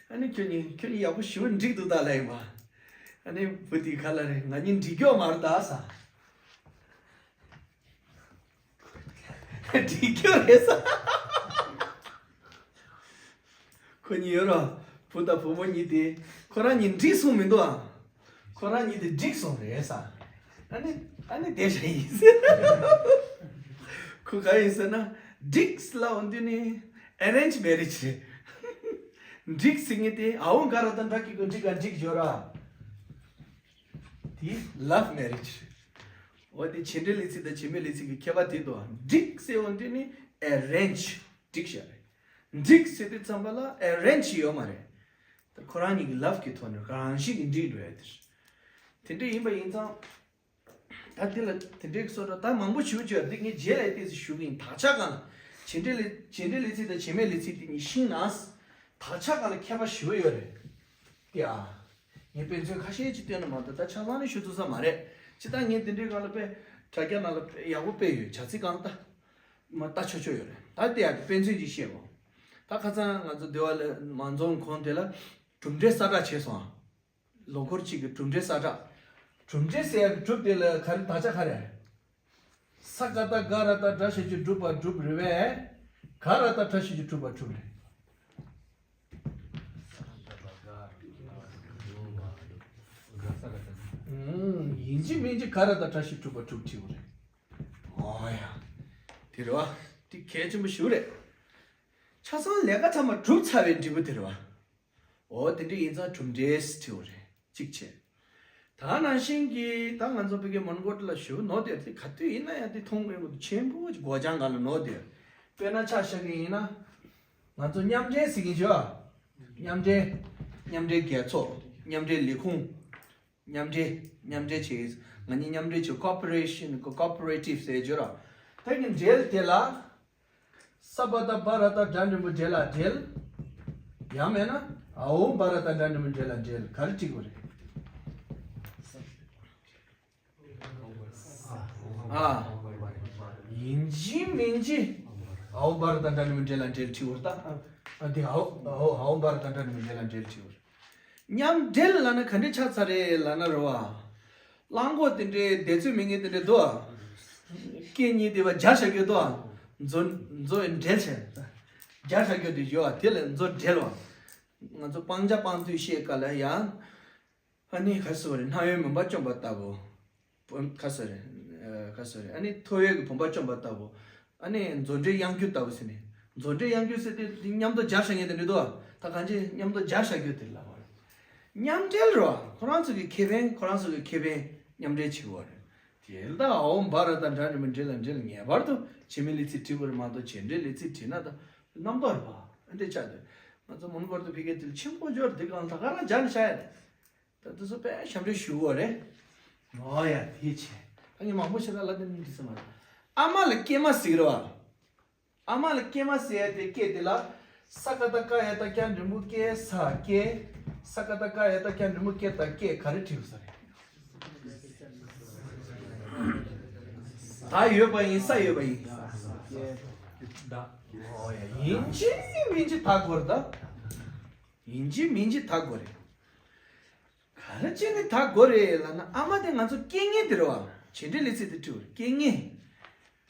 ཨ་ནི་ཁྱོད་གཉིས་ཁྱོད་གཉིས་ཡག་པོ་ཞེ་པོ་འགྲིག་འདུག་ད་ལབ་ཡིན་པ། ཨ་ནི་བུ་དེའི་ཁ་ལ་རེད། ང་གཉིས་འགྲིག་གི་ཡོད་མ་རེད་ད་ཟེར། འགྲིག་རྒྱུ་རེད་ས། ཁོ་གཉིས་ཡོད་ར། བུ་དང་བུ་མོ་གཉིས་དེ་ཁོ་རང་གཉིས་འགྲིག་སོང་མི་འདུག་ཨ། ཁོ་རང་གཉིས་དེ་འགྲིག་སོང་རེད་ས། ཨ་ནི་ཨ་ནི་དེ་ཞིག་ཡིན་ཟེར། ཁོ་ག་ཡིན་ཟེར་ན། འགྲིག་ལབ་འོང་དུས་ནི་ཨེ་རེན་ཇི་མེ་རེཇ་རེད། འགྲིག་ཟེར་མཁན་དེ་ཨ་འོ་ག་ར་དང་འདྲ་གི་གོ་འགྲིག་ག་འགྲིག་ཡོད་ར། དེ་ལབ་མེ་རེཇ་རེད། འོ་དེ་བྱེད་འབྲེལ་ལས་ཚིག་དང་བྱེད་མེད་ལས་ཚིག་གི་ཁྱད་པར་དེ་དོ། འགྲིག་ཟེར་འོང་དུས་ནི་ཨེ་རེན་ཇི་འགྲིག་བྱ་རེད། འགྲིག་ཟེར་དུས་ཙམ་པ་ལ་ཨེ་རེན་ཇི་ཡོད་མ་རེད། ད་ཁོ་རང་གཉིས་ཀྱི་ལབ་ཀྱི་ཐོག་ནས་རང་བཞིན་གྱིས་འགྲིག་འགྲོ་ཡ་དེ་རེད། དེ་འདྲ་ཡིན་པ་ཡིན་ཙང་། ད་དེ་ལ་དེ་འདྲའི་བཟོ་འདྲ་ད་མང་པོ་ཞུ་རྒྱུ་ཡོད་འདི་ངས་རྗེས་ལ་ཏོག་ཙམ་ཞུ་གི་ཡིན། ད་ཆ་གང་ལ་བྱེད་འབྲེལ་ལས་བྱེད་འབྲེལ་ལས་ཚིག་དང་བྱེད་མེད་ལས་ཚིག་དེ་གཉིས་ཤེས་ན། ད་ཆ་གང་ལ་ཁྱད་པར་ཞེ་པོ་ཡོད་རེད། དེ་ཨ། ངས་དཔེ་མཚོན་ཁ་ཤས་ཅིག་བཏོན་ན་མ་གཏོགས་ད་ཆ་ཚང་ནས་ཞུ་ཐུབ་ས་མ་རེད། ཅི་ད་ངས་དེ་འདྲའི་སྒང་ལ་དཔེ་དྲ་རྒྱ་ནང་ལ་དཔེ་ཡག་པོ་དཔེ་ཡོད། བྱ་ཚིག་གང་ལྟ་མ་ལྟ་ཆོག་ཆོག་ཡོད་རེད། ད་དེ་ཡག་དཔེ་མཚོན་ཅིག་བཤད་གོ། ད་ཁ་སང་ང་ཚོ་སྡེ་བ་ལ་མ་འཛོམས་གོང་དེ་ལ་གྲུབ་འབྲས་གསལ་བསྒྲགས་བྱས་སོང་ཨ། ལོ་འཁོར་གཅིག་གི་གྲུབ་འབྲས་གསལ་བསྒྲགས། གྲུབ་འབྲས་ཟེར་ཡག་གི་གྲུབ་དེ་ལ་ག་རེ་དག་ཆ་ག་རེ། ས་ཀ་བཏགས་སྒ་ར་བཏགས་སྒྲ་ཞབས་ཀྱུ་སྒྲུབ་པ་སྒྲུབ་རེད་པས། ག་ར་བཏགས་ཕྲ་ཞབས་ཀྱུ་སྒྲུབ་པ་སྒྲུབ་རེད། ཨུམ། ཡིན་གཅིག་མིན་གཅིག་ག་ར་བཏགས་ཕྲ་ཞབས་ཀྱུ་སྒྲུབ་པ་སྒྲུབ་བྲིས་པ་རེད། ཨོ་ཡ། དེ་རེད་བ། དེ་གལ་ཆེན་པོ་ཞེ་པོ་རེད། ཆ་ཚང་ལས་ཀ་ཚང་མ་གྲུབ་ཚར་བའི་འབྲས་བུ་དེ་རེད་བ། འོ་དེ་འདྲ་ཡིན་ཙང་གྲུབ་འབྲས་བྲིས་པ་རེད། གཅིག་བྱས། ད་ནང་བཞིན་གྱི་ད་ང་ཚོ་བོད་སྐད་མོན་གྷོ་ལ་ཞུ་ནོར་དེ་དེ་ག་དུས་ཡིན་ན་ཡང་དེ་མཐོང་དགོས་མི་འདུག་ཆེན་པོ་ཅིག་སྒོ་བྱང་སྒང་ལ་ནོར་དེ། དཔེར་ན་ཆ་བཞག་གི་ཡིན་ན། ང་ཚོ་མཉམ་འབྲེལ་ཟེར་གྱི་ཡོད། མཉམ་འབྲེལ། མཉམ་འབྲེལ་རྒྱལ་ཚོགས། མཉམ་འབྲེལ་ལས་ཁུངས། མཉམ་འབྲེལ། མཉམ་འབྲེལ་བྱེད། ང་གཉིས་མཉམ་འབྲེལ་བྱེད། ཀོ་པོ་རེ་ཤན། ཀོ་པོ་རེ་ཊིབ་ཟེར་གྱི་ཡོད་ར། དེ་གི་འབྲེལ་དེ་ལ། ས་པ་བཏགས་སྦ་ར་བཏགས་སྒྲ་འགྲེང་བུ་འབྲེལ་ལ་འབྲེལ། ཡང་མེད་ན་འ་འོག་སྦ་ར་བཏགས་སྒྲ་འགྲེང་བུ་འབྲེལ་ལ་འབྲེལ། ག་རེ་བྲིས་དགོས་རེད། ཨ། ཡིན་གཅིག་མིན་གཅིག་འ་འོག་སྦ་ར་བཏགས་སྒྲ་འགྲེང་བུ་འབྲེལ་ལ་འབྲེལ་བྲིས་དགོས་རེད་ད། ཨ་དེ་འ་འོག་འ་འོག་འ་འོག་སྦ་ར་བཏགས་སྒྲ་འགྲེང་བུ་འབྲེལ་ལ་འབྲེལ་བྲིས་དགོས་རེད། མཉམ་འབྲེལ་ལབ་ན་ག་འདྲས་ཆགས་ཚར་རེད་ལབ་ན་རེད་བ། གླང་གོག་དེ་འདྲའི་བདེ་ཚོད་མེད་མཁན་དེ་འདྲ་འདུག་ཨ། སྐད་གཉིས་དེ་བ་སྦྱར་བྱ་རྒྱུ་འདུག་ཨ། མཛོ་མཛོ་འབྲེལ་བྱས། སྦྱར་བྱ་རྒྱུ་དེ་ཡོད་ཨ། དེ་ལ་མཛོ་འབྲེལ་བ། ང་ཚོ་སྤང་བྱ་སྤང་དུས་བཤད་ག་ལ་ཡང་། ཨ་ནི་ག་ཟེར་བ་རེད། སྣང་བའི་མུན་པ་བཅོམ་པ་ལྟ་བུ། བུམ་ག་ཟེར་རེད། ཨ་ག་ཟེར་རེད། ཨ་ནི་ཐོ་བས་ཀྱི་བུམ་པ་བཅོམ་པ་ལྟ་བུ། ཨ་ནི་མཛོ་འབྲེལ་གཡང་འགུལ་ལྟ་བུ་ཟེར་ནས། མཛོ་འབྲེལ་གཡང་འགུལ་ཟེར་དུས་འདི་མཉམ་དུ་སྦྱར་བྱ་ངེས་དེ་འདྲ་འདུག་ཨ། ད་གང་ཅི་མཉམ་དུ་སྦྱར་བྱ་རྒྱུ་དེ་ལབ་པ་རེད། མཉམ་འབྲེལ་རོ། ཁོ་རང་ཚོ་གི་ཁེ་ཕན་ཁོ་རང་ཚོ་གི་ཁེ་ཕན་མཉམ་འབྲེལ་བྱེད་དགོས་རེད། དེ་ལ་ད་འ་འོག་སྦ་ར་བཏགས་སྒྲ་འགྲེང་བུ་འབྲེལ་ལ་འབྲེལ། ངེས་པར་དུ་བྱེད་མེད་ལས་ཚིག་བྲིས་དགོས་རེད་མ་གཏོགས་བྱེད་འབྲེལ་ལས་ཚིག་བྲིས་ན་ད་རྣམ་རྟོག་རེད་པ། ཨ་འདྲས་ཆགས་འདུག་ང་ཚོ་མོན་གྷོ་དུ་ཕ་གིར་དེ་ཆེན་པོ་འབྱོར་དེ་གང་ལ་ད་ག་རང་སྦྱར་ནས་བཞག་ཡ་རེད། ད་དེ་ཚོ་དཔེ་ཞབས་འདྲེན་ཞུ་དགོས་རེད། ཨོ་ཡ་དེ་བྱས། ད་ངས་མང་པོ་བཤད་ན་ལབ་དེ་མི་འགྲིག་ས་མ་རེད། ཨ་མ་ལ་སྐྱེས་མ་ཟེར་གི་རེད་བ། ཨ་མ་ལ་སྐྱེས་མ་ཟེར་ཡ་དེ་སྐྱེས་དེ་ལ། ས་ཀ་བཏགས་སྐ་ཡ་བཏགས་སྐྱ་འགྲེང་བུ་སྐྱེ་ས་སྐྱེ། ས་ཀ་བཏགས་སྐ་ཡ་བཏགས་སྐྱ་འགྲེང་བུ་སྐྱེ་ད་སྐྱེ་ག་རེ་བྲིས་ས་རེད། ད་ཡོད་པ་ཡིན་ས་ཡོད་པ་ཡིན། ཨོ་ཡ་ཡིན་གཅིག་མིན་གཅིག་ད་དགོས་རེད་ད། ཡིན་གཅིག་མིན་གཅིག་ད་དགོས་རེད། ག་རེ་བྱས་ནས་ད་དགོས་རེད་ལབ་ན་ཨ་མ་དེ་ང་ཚོ་སྐྱེ་མཁན་དེ་རེད་བ། བྱེད་འབྲེལ་ལས་ཚིག་དེ་བྲིས་པ་རེད། སྐྱེ་མཁན།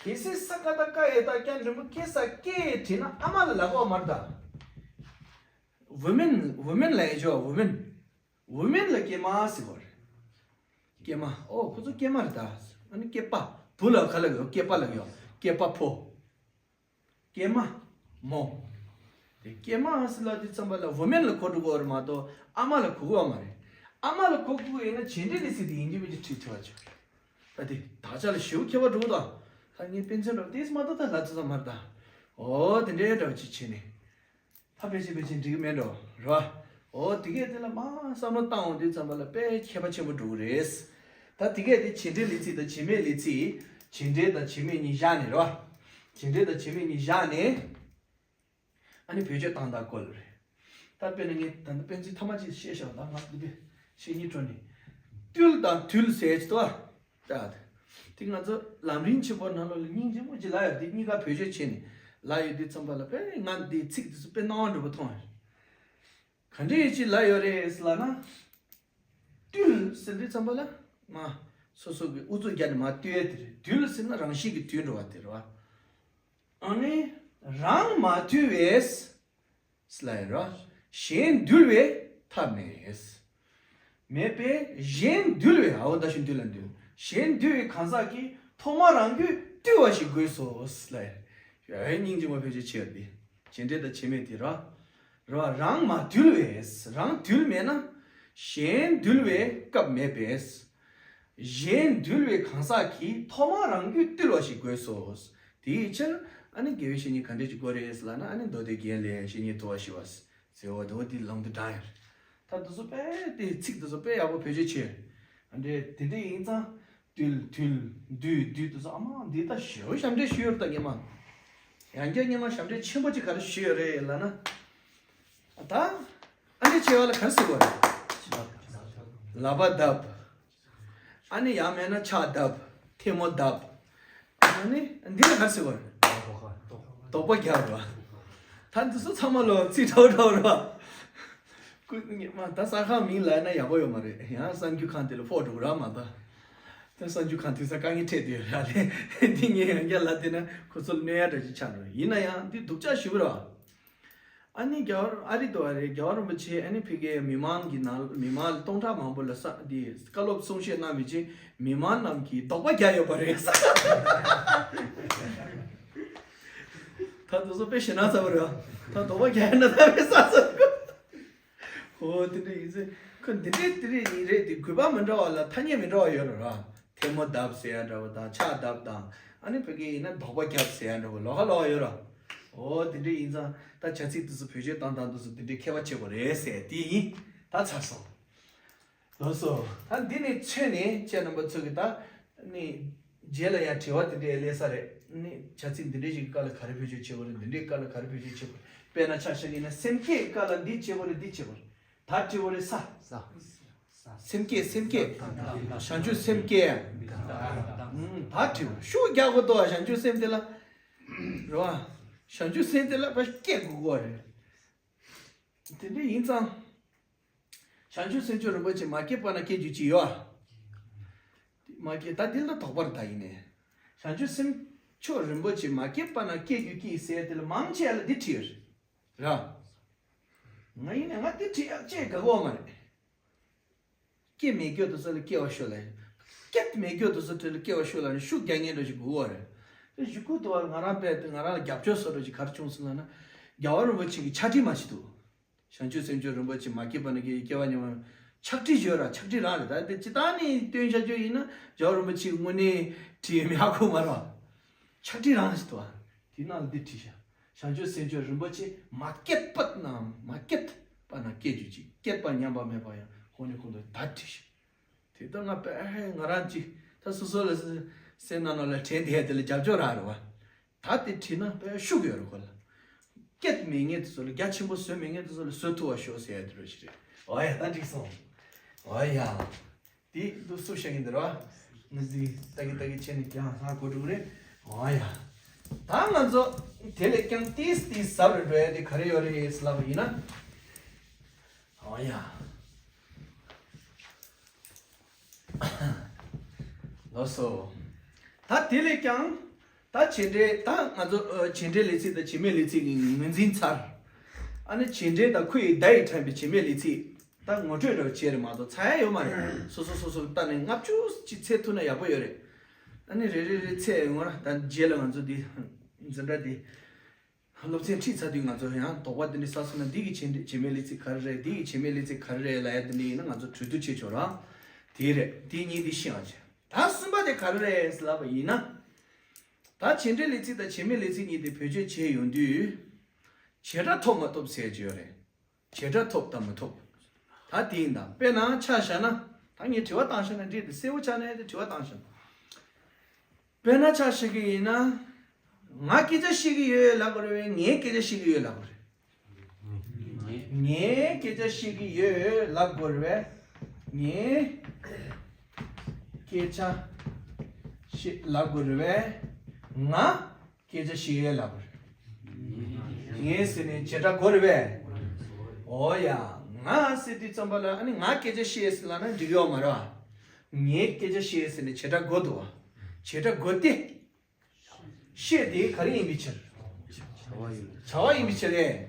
གལ་སྲིད་ས་ཀ་བཏགས་སྐ་ཡ་བཏགས་སྐྱ་འགྲེང་བུ་སྐྱེ་ས་སྐྱེ་བྲིས་ན་ཨ་མ་ལ་ལབ་དགོས་མ་རེད་ད། བུ་མེན། བུ་མེན་ལབ་ཡ་ཅོ་བུ་མེན། བུ་མེན་ལ་སྐྱེས་མ་ཟེར་བ་རེད། སྐྱེས་མ། ཨོ་ཁོ་ཚོ་སྐྱེས་མ་རེད་ད། ཨ་ནི་སྐྱེས་པ། བུ་ལ་ག་ལབ་ཡོད། སྐྱེས་པ་ལབ་ཡོད། སྐྱེས་པ་ཕོ། སྐྱེས་མ། མོ། དེ་སྐྱེས་མ་ཟེར་ལབ་དུས་ཙམ་པ་ལ་བུ་མེན་ལ་གོ་འགྲོ་གི་ཡོད་རེད་མ་གཏོགས་ཨ་མ་ལ་གོ་གི་ཡོད་མ་རེད། ཨ་མ་ལ་གོ་དགོས་ཡིན་ན་བྱེད་འབྲེལ་ལས་ཚིག་དེ་ཡིན་གཅིག་མིན་གཅིག་བྲིས་ཐུབ་པ་བྱུང་། ད་དེ་དག་ཆ་ལ་ཞེ་པོ་ཁྱད་པར་འགྲོ་གི་འདུག་ད་ངས་དཔེ་མཚོན་རོགས་ཏེས་མ་གཏོགས་ད་ལབ་ཚོད་ཙམ་མ་རེད་ད། ཨོ་དེ་འདྲའི་འདྲ་བ་ཅིག་བྱས་ནས། ད་ཕལ་ཆེར་ཕལ་ཆེར་འགྲིག་གི་མེད་འགྲོ་རེད་བ། ཨོ་དེ་གས་དེ་ལ་མ་བསམ་བློ་བཏང་འོང་དུས་ཙམ་པ་ལ་དཔེ་ཁྱད་པར་ཆེན་པོ་འགྲོ་གི་རེད། ད་དེ་གས་དེ་བྱེད་འབྲེལ་ལས་ཚིག་དང་བྱེད་མེད་ལས་ཚིག་ བྱེད་འབྲེལ་དང་བྱེད་མེད་གཉིས་བཞག་ནས་རེད་བ། བྱེད་འབྲེལ་དང་བྱེད་མེད་གཉིས་བཞག་ནས། ཨ་ནི་བེད་སྤྱོད་བཏང་སྟངས་སྐོར་ལ་རེད། ད་དཔེར་ན་ངས་ད་ལྟ་དཔེ་མཚོན་ཐ་མ་ཅིག་བཤད་བཞག་ད་ང་འདི་དཔེ་བཤད་སྙིང་བྲོ་ནས། བཏུལ་དང་དུལ་ཟེར་གྱི་འདུག་ཨ། ད་དེ་ང་ཚོ་ལམ་རིམ་ཆེན་པོ་ནང་ལོགས་ལ་སྙིང་རྗེ་མོ་ཅིག་ལབ་ཡོད། དེ་གཉིས་ཀ་བེད་སྤྱོད་བྱས་ནས་ལབ་ཡོད་དུས་ཙམ་པ་ལ་དཔེ་ང་འདི་ཚིག་དེ་ཚོ་དཔེ་སྣང་བ་འགྲོ་པོ་མཐོང་ཡོད། ག་འདྲ་ཡིན་ཅིག་ལབ་ཡོད་རེད་ལབ་ན། བཏུལ་ཟེར་དུས་ཙམ་པ་ལ། མ། སོ་སོ་གི་ཨུ་ཚུགས་རྒྱབ་ནས་མར་བཏུལ་ཡས་དེ་རེད། དུལ་ཟེར་ན་རང་བཞིན་གྱིས་དུལ་འགྲོ་བ་དེ་རེད་བ། ཨ་ནི། རང་མ་དུལ་བས། ལབ་ཡོད་རེད་བ། གཞན་འདུལ་བའི་ཐབས་མེད། མེད་པས་གཞན་འདུལ་བའི་ཨའོ་ད་གཞན་འདུལ་ལ་འདུལ། གཞན་འདུལ་བའི་གང་ཟག་གིས་ཐོག་མར་རང་རྒྱུད་བཏུལ་བ་ཞིག་དགོས་སོ། ལབ་ཡོད་རེད། སྙིང་རྗེ་མོ་བེད་སྤྱོད་བྱས་ཡོད་དེ། བྱེད་འབྲེལ་དང་བྱེད་མེད་དེ་ར། ར་རང་མ་དུལ་བས། རང་དུལ་མེད་ན། གཞན་འདུལ་བའི་སྐབས་མེད་པས། གཞན་འདུལ་བའི་གང་ཟག་གིས་ཐོག་མར་རང་རྒྱུད་བཏུལ་བ་ཞིག་དགོས་སོ། དེའི་ཕྱིར་ཨ་ནི་དགེ་བའི་བཤེས་གཉེན་ག་འདྲས་ཅིག་དགོས་རེད་ལབ་ན། ཨ་ནི་མདོ་སྡེ་རྒྱན་ལས་བཤེས་གཉེན་དུལ་བ་ཞི་བ་ཟེར་བ་དེ་འོ་དེ་ལུང་དུ་དྲངས་ཡོད་རེད། ད་དེ་ཚོ་དཔེ་དེ་ཚིག་དེ་ཚོ་དཔེ་ཡག་པོ་བེད་སྤྱོད་བྱས། ཨ་འདྲས་དེ་འདྲས་ཡིན་ཙང་། དུལ་དུལ། འདུལ་འདུལ་དེ་ཚོ་ཨ་མ་འདི་ད་ཞེ་པོ་ཞབས་འདྲེན་ཞུས་ཡོད་རེད་ད་སྔོན་མ། ཡང་བསྐྱར་སྔོན་མ་ཞབས་འདྲེན་ཆེན་པོ་ཅིག་ག་རེ་ཞུས་ཡོད་རེད་ལབ་ན། ད། ཨ་འདྲས་བྱས་པ་ལ་ག་རེ་ཟེར་དགོས་རེད། ལག་པ་བརྡབ། ཨ་ནི་ཡང་མེད་ན་ཕྱག་བརྡབ། ཐལ་མོ་བརྡབ། ཨ་ནི་འདི་ལ་ག་རེ་ཟེར་དགོས་རེད། དོགས་པ་རྒྱག་རེད་བ། ད་འདི་ཚོ་ཚང་མ་ལོ་ཚིག་འདྲ་བོ་འདྲ་བོ་རེད་བ། ཀུ་ཉི་མ་ད་གསར་ཁང་མིང་ལབ་ན་ཡག་པོ་ཡོད་མ་རེད། ཡང་གསར་འགྱུར་ཁང་དེ་ལ་ཕོག་འགྲོ་གི་རེད་མ་གཏོགས། ད་གསར་འགྱུར་ཁང་དུས་ཚོད་དཀའ་ངལ་འཕྲད་དུ་ཡོད་ར་ལས། འདི་ངས་ཡང་བསྐྱར་ལབ་བསྡད་ན་ཁོ་ཚོ་ལ་གནོད་ཡ་འདྲ་ཞིག་ཆགས་འགྲོ། ཡིན་ན་ཡང་འདི་སྡུག་ཅག་ཞེ་པོ་རེད་བ། ཨ་ནི་རྒྱལ་བ་ཨ་རི་དུ་བ་རེད། རྒྱལ་བ་རིན་པོ་ཆེ་ཨ་ནི་ཕ་གིའི་མི་མང་གི་ནང་མི་མང་སྟོང་ཕྲག་མང་པོ་ལ་ས་འདི་བཀའ་སློབ་གསུང་བཤད་གནང་བའི་རྗེས་མི་མང་རྣམས་ཀྱིས་དོགས་པ་རྒྱག་ཡོད་པ་རེད། ད་དུ་སོ་དཔེ་ཞེ་ན་ཚ་བ་རེད། ད་དོགས་པ་རྒྱག་ཡ་ན་ད་དཔེ་ས་ཚ་གོ། ཨོ་དེ་འདྲ་ཡིན་ཚེ་ཁོ་འདི་འདྲས་དེ་འདྲས་ཡིན་རེད་དེ་གུས་པ་མི་འདྲ་བ་ལ་ཐ་སྙད་མི་འདྲ་བ་ཡོད་རེད་ར། ཐལ་མོ་བརྡབ་ཟེར་ཡ་འདྲ་བ་དང་ཕྱག་བརྡབ་དང་། ཨ་ནི་ཕ་གི་ཡིན་ན་དོགས་པ་རྒྱབ་ཟེར་ཡ་འདྲ་བ་ལོགས་ཀ་ལོགས་ཀ་ཡོད་ར། ཨོ་དེ་འདྲ་ཡིན་ཙང་ད་བྱ་ཚིག་དེ་ཚོ་བེད་སྤྱོད་བཏང་སྟངས་དེ་ཚོ་དེ་འདྲའི་ཁྱད་པར་ཕྱེ་དགོས་རེད་ཟེར་དེ་ཡིན། ད་ཚར་སོང་། ལགས་སོ། ད་འདི་ནས་ཚུད་ནས་ཁྱེད་རྣམ་པ་ཚོ་གི་ད་ནི་རྗེས་ལ་ཡང་དྲི་བ་དེ་འདྲའི་སླེབས་ས་རེད། ནི་བྱ་ཚིག་འདི་འདྲའི་ཞིག་གི་སྐབས་ལ་ག་རེ་བེད་སྤྱོད་བྱེད་དགོས་རེད། འདི་འདྲའི་སྐབས་ལ་ག་རེ་བེད་སྤྱོད་བྱེད་དགོས་རེད། དཔེར་ན་ཆ་བཞག་ཡིན་ན་སེམས་བསྐྱེད་སྐབས་ལ་འདི་བྱེད་དགོས་རེད། འདི་བྱེད་དགོས་རེད། ད་དྲི་བ་རེད་ས། ས། སེམས་བསྐྱེད་སེམས་བསྐྱེད། བྱང་ཆུབ་སེམས་བསྐྱེད། ཨུམ། ད་དྲི་བ་ཤུགས་རྒྱག་དགོས་འདུག་བ། བྱང་ཆུབ་སེམས་དེ་ལ། རེད་བ། བྱང་ཆུབ་སེམས་དེ་ལ་ཕར་བསྐྱེད་དགོས་ཀྱི་རེད། དེ་འདྲ་ཡིན་ཙང་། བྱང་ཆུབ་སེམས་མཆོག་རིན་པོ་ཆེ་མ་སྐྱེས་པ་ན་སྐྱེ་རྒྱུ་ཅི་ཡོད་ཨ། མ་སྐྱེས་ད་འདི་ལ་དོགས་པ་རེད་ད་ཡིན་ནས། བྱང་ཆུབ་སེམས་མཆོག་རིན་པོ་ཆེ་མ་སྐྱེས་པ་ན་སྐྱེ་རྒྱུ་ཅི་ཟེར་དེ་ལ་མང་ཆེ་བ་ལ་འདི་བྲིས་ཡོད་རེད། ར། ང་ཡིན་ནས་ང་འདི་བྲིས་ཡག་ཅེས་དགའ་གོ་མ་རེད། སྐྱེ་མེད་རྒྱུ་དེ་ཚོ་ལ་སྐྱེ་བ་ཤོད་ལ་ཡིན། སྐྱེ་མེད་རྒྱུ་དེ་ཚོ་དེ་ལ་སྐྱེ་བ་ཤོད་ལ་ནི་ཤུགས་རྒྱག་མཁན་འདྲ་ཞིག་དགོས་པ་རེད། དེ་གཞུག་གུ་དུ་བ་ང་རང་དཔེ་དེ་ང་རང་ལ་རྒྱབ་སྐྱོར་བཟོ་འདྲ་ཞིག་ག་རེ་བྱུང་སོང་ལབ་ན། རྒྱལ་བ་རིན་པོ་ཆེ་གི་ཕྱག་བྲིས་མ་ཞིག་འདུག་བྱང་ཆུབ་སེམས་མཆོག་རིན་པོ་ཆེ་མ་སྐྱེས་པ་ན་སྐྱེ་སྐྱེ་བ་ཉམས་པ། ཕྱག་བྲིས་ཡོད་ར། ཕྱག་བྲིས་རང་རེད། ད་དེ་སྤྱིར་བཏང་ནས་སྟོན་བྱ་རྒྱུ་ཡིན་ན་རྒྱལ་བ་རིན་པོ་ཆེས་དངོས་གནས་བྲིས་ཡོད་མེད་ཧ་གོ་མ་རེད། ཕྱག་བྲིས་རང་ཞིག་འདུག་ཨ། དེའི་ནང་ལ་འདི་བྲིས་ཤག་བྱང་ཆུབ་སེམས་མཆོག་རིན་པོ་ཆེ་མ་སྐྱེས་པ་ན་མ་སྐྱེས་པ་ན་སྐྱེ་རྒྱུ་ཅིག་སྐྱེས་པ་ཉམས་པ་མེད་པ་ཡང་ཁོང་ནས་ཁོང་དུ་ད་བྲིས་ཤག་དེ་ལྟར་ང་དཔེ་ང་རང་ཅིག་ད་སོ་སོ་ལ་སེམས་ནང་ལ་དྲན་བསྡད་དེ་ལ་རྒྱབ་སྐྱོར་རག་རེད་བ། ད་དེ་བྲིས་ན་དཔེ་ཤུགས་ཡོད་རེད་ཁོ་ལ། སྐྱེས་མེད་མཁན་དེ་ཚོ་ལ་རྒྱ་ཆེན་པོ་བཟོས་མེད་མཁན་དེ་ཚོ་ལ་བཟོ་ཐུབ་པ་ཤོག་ཟེར་ཡ་དེ་འདྲ་ཞིག་རེད། འོ་ཡ་ད་འགྲིག་སོང་། འོ་ཡ། དེ་འདུག་སུ་བཤད་ཀྱིན་འདུག་ར། ང་ཚོས་ལྟ་གི་ལྟ་གི་བྱས་ནས་ཀྱང་ཧ་གོ་འགྲོ་གི་རེད། འོ་ཡ། ད་ང་ཚོ་དེ་ལས་ཀྱང་ཏིས་ཏིས་ཟབ་རེ་འགྲོ་ཡ་དེ་ག་རེ་ཡོད་རེད་ལབ་པ་ཡིན་ན། འོ་ཡ། ལགས་སོ། ད་དེ་ལས་ཀྱང་ད་བྱེད་འབྲེལ་ད་ང་ཚོ་ཨ་བྱེད་འབྲེལ་ལས་ཚིག་དང་བྱེད་མེད་ལས་ཚིག་གི་ངོས་འཛིན་ཚར། ཨ་ནི་བྱེད་འབྲེལ་དང་ཁོ་ཡི་བརྡ་ཡིས་དྲངས་པའི་བྱེད་མེད་ལས་ཚིག་ད་ངོ་སྤྲོད་འདྲ་བོ་བྱས་རེད་མ་གཏོགས་ཚར་ཡ་ཡོད་མ་རེད། སོ་སོ་སོ་སོ་ལྟ་ནས་ལྔ་བཅུ་ཅིག་འཚོལ་ཐུབ་ན་ཡག་པོ་ཡོད་རེད། ཨ་ནི་རེ་རེ་རེ་འཚོལ་ཡོང་ན་ད་རྗེས་ལ་ང་ཚོ་འདི་འཛིན་གྲྭ་འདི་སློབ་ཚན་ཁྲིད་ཚར་དུས་ང་ཚོ་ཡང་དོགས་པ་འདི་འདྲ་ཟ་སོང་ན་འདི་གི་བྱེད་འབྲེལ་བྱེད་མེད་ལས་ཚིག་ག་རེ་རེད། འདི་གི་བྱེད་མེད་ལས་ཚིག་ག་རེ་རེད་ལབ་ཡ་འདི་འདྲ་ཡིན་ན་ང་ཚོ་གྲོས་བསྡུར་བྱེད་ཆོག་ར། དེ་རེད། དེ་གཉིས་འདི་ཤེས་ཡོང་བྱས། ད་གསུམ་པ་དེ་ག་རེ་རེད་ལབ་པ་ཡིན་ན། ད་བྱེད་འབྲེལ་ལས་ཚིག་དང་བྱེད་མེད་ལས་ཚིག་གཉིས་དེ་བེད་སྤྱོད་བྱས་ཡོང་དུས། བྱེད་སྒྲ་ཐོབ་མ་ཐོབ་ཟེར་གྱི་ཡོད་རེད། བྱེད་སྒྲ་ཐོབ་དང་མི་ཐོབ། ད་དེ་ཡིན་ད་དཔེར་ན་ཆ་བཞག་ན། ད་ངས་དྲི་བ་བཏང་བཞག་ན་འགྲིག་འདུག་གསལ་པོ་ཆགས་ན་ཡང་དྲི་བ་བཏང་བཞག་ན། དཔེར་ན་ཆ་བཞག་གི་ཡིན་ན། ང་སྐད་ཆ་བཤད་ཀྱི་ཡོད་ལབ་དགོས་རེད་པས། ངས་སྐད་ཆ་བཤད་ཀྱི་ཡོད་ལབ་དགོས་རེད། ངས་སྐད་ཆ་བཤད་ཀྱི་ཡོད་ལབ་དགོས་རེད་པས། ངས་སྐད་ཆ་བཤད་ལབ་དགོས་རེད་པས། ང་སྐད་ཆ་བཤད་ཡོད་ལབ་དགོས་རེད། ངས་ཟེར་ནས་བྱེད་སྒྲ་དགོས་རེད་པས། འོ་ཡ། ང་ཟེར་དུས་ཙམ་པ་ལ་ཨ་ནི་ང་སྐད་ཆ་བཤད་ཟེར་ལབ་ན་འགྲིག་ཡོད་མ་རེད་པ། ངས་སྐད་ཆ་བཤད་ཟེར་ནས་བྱེད་སྒྲ་དགོས་འདུག་པ། བྱེད་སྒྲ་དགོས་ཏེ། བཤད་དེ་ག་རེ་ཡིན་པའི་ཕྱིར། བྱ་བ་ཡིན་པའི་ཕྱིར་རེད།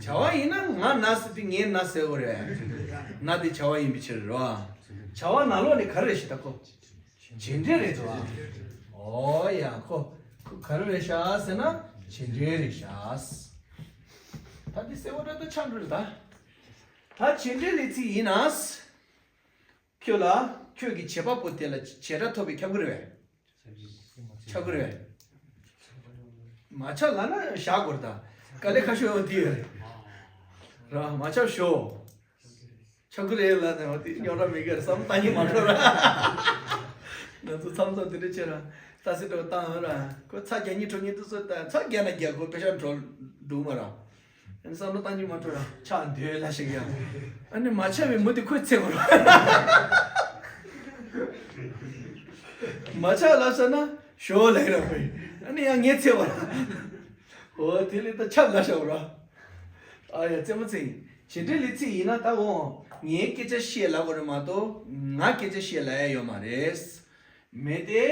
བྱ་བ་ཡིན་ན་ང་ན་ཟེར་དུས་ངས་ན་ཟེར་དགོས་རེད། ན་དེ་བྱ་བ་ཡིན་པའི་ཕྱིར་རེད་པ། བྱ་བ་ནང་ལོགས་ནས་ག་རེ་རེད་ཤག་ད་ཁོ། བྱེད་འབྲེལ་རེད་འདུག་པ། འོ་ཡ། ཁོ་ཁོ་ག་རེ་རེད་ཤག་ཟེར་ན་བྱེད་འབྲེལ་རེད་ཤག། ད་འདི་གསལ་པོ་འདྲ་ད་ཆགས་འགྲོ་རེད་ད། ད་བྱེད་འབྲེལ་ལས་ཚིག་ཡིན་ན། ཁྱོད་ལ། ཁྱོད་ཀྱི་བྱེད་པ་པོ་དེ་ལ་བྱེད་སྒྲ་ཐོབ་པའི་ཁྱབ་ཀྱི་རེད་པས། ཁྱབ་ཀྱི་རེད་པས། མ་ཁྱབ་ལབ་ན་བཞག་དགོས་རེད་ད། དཀའ་ལས་ཁག་ཤོས་འོ་དེ་ཡོད་རེད། ར་མ་ཁྱབ་ཤོག་ཁྱབ་ཀྱི་རེད་ལབ་ནས་འོ་དེ་རྙོག་དྲ་མེད་ཀྱི་རེད། བསམ་བློ་བཏང་གི་མ་འགྲོ་ར། ང་ཚོ་མཚམས་མཚམས་དེ་འདྲ་བྱས་ར། ལྟ་ཚེ་འགྲོ་བཏང་ཡོད་ར། ཁོ་ཚ་རྒྱག་སྙིང་འདོད་སྙིང་འདོད་ཚོད་ལྟ་ཚ་རྒྱག་ན་རྒྱག་ཁོ་པེ་ཤ་འགྲོ་འདུག་མ་ར། ཨ་ནི་བསམ་བློ་བཏང་རྒྱུ་མ་འཕྲོ་ར་ཆགས་འདོད་ལ་ཞིག་ཡང་། ཨ་ནི་མ་ཆགས་པའི་མུ་དེ་ཁོས་ཚེ་བར། མ་ཆགས་ལབ་ས་ན་ཞོ་ལབ་ར་བས། ཨ་ནི་ཡང་ངས་ཚེ་བར། འོ་དེ་ལས་ད་ཆགས་ལ་ཤག་ར། ཨ་ཡ་རྩེད་མོ་རྩེ། བྱེད་འབྲེལ་ལས་ཚིག་ཡིན་ན་ད་འོ། ངས་སྐད་ཆ་བཤད་ལབ་དགོས་རེད་མ་གཏོགས་ང་སྐད་ཆ་བཤད་ལབ་ཡ་ཡོད་མ་རེད། མེད་དེ་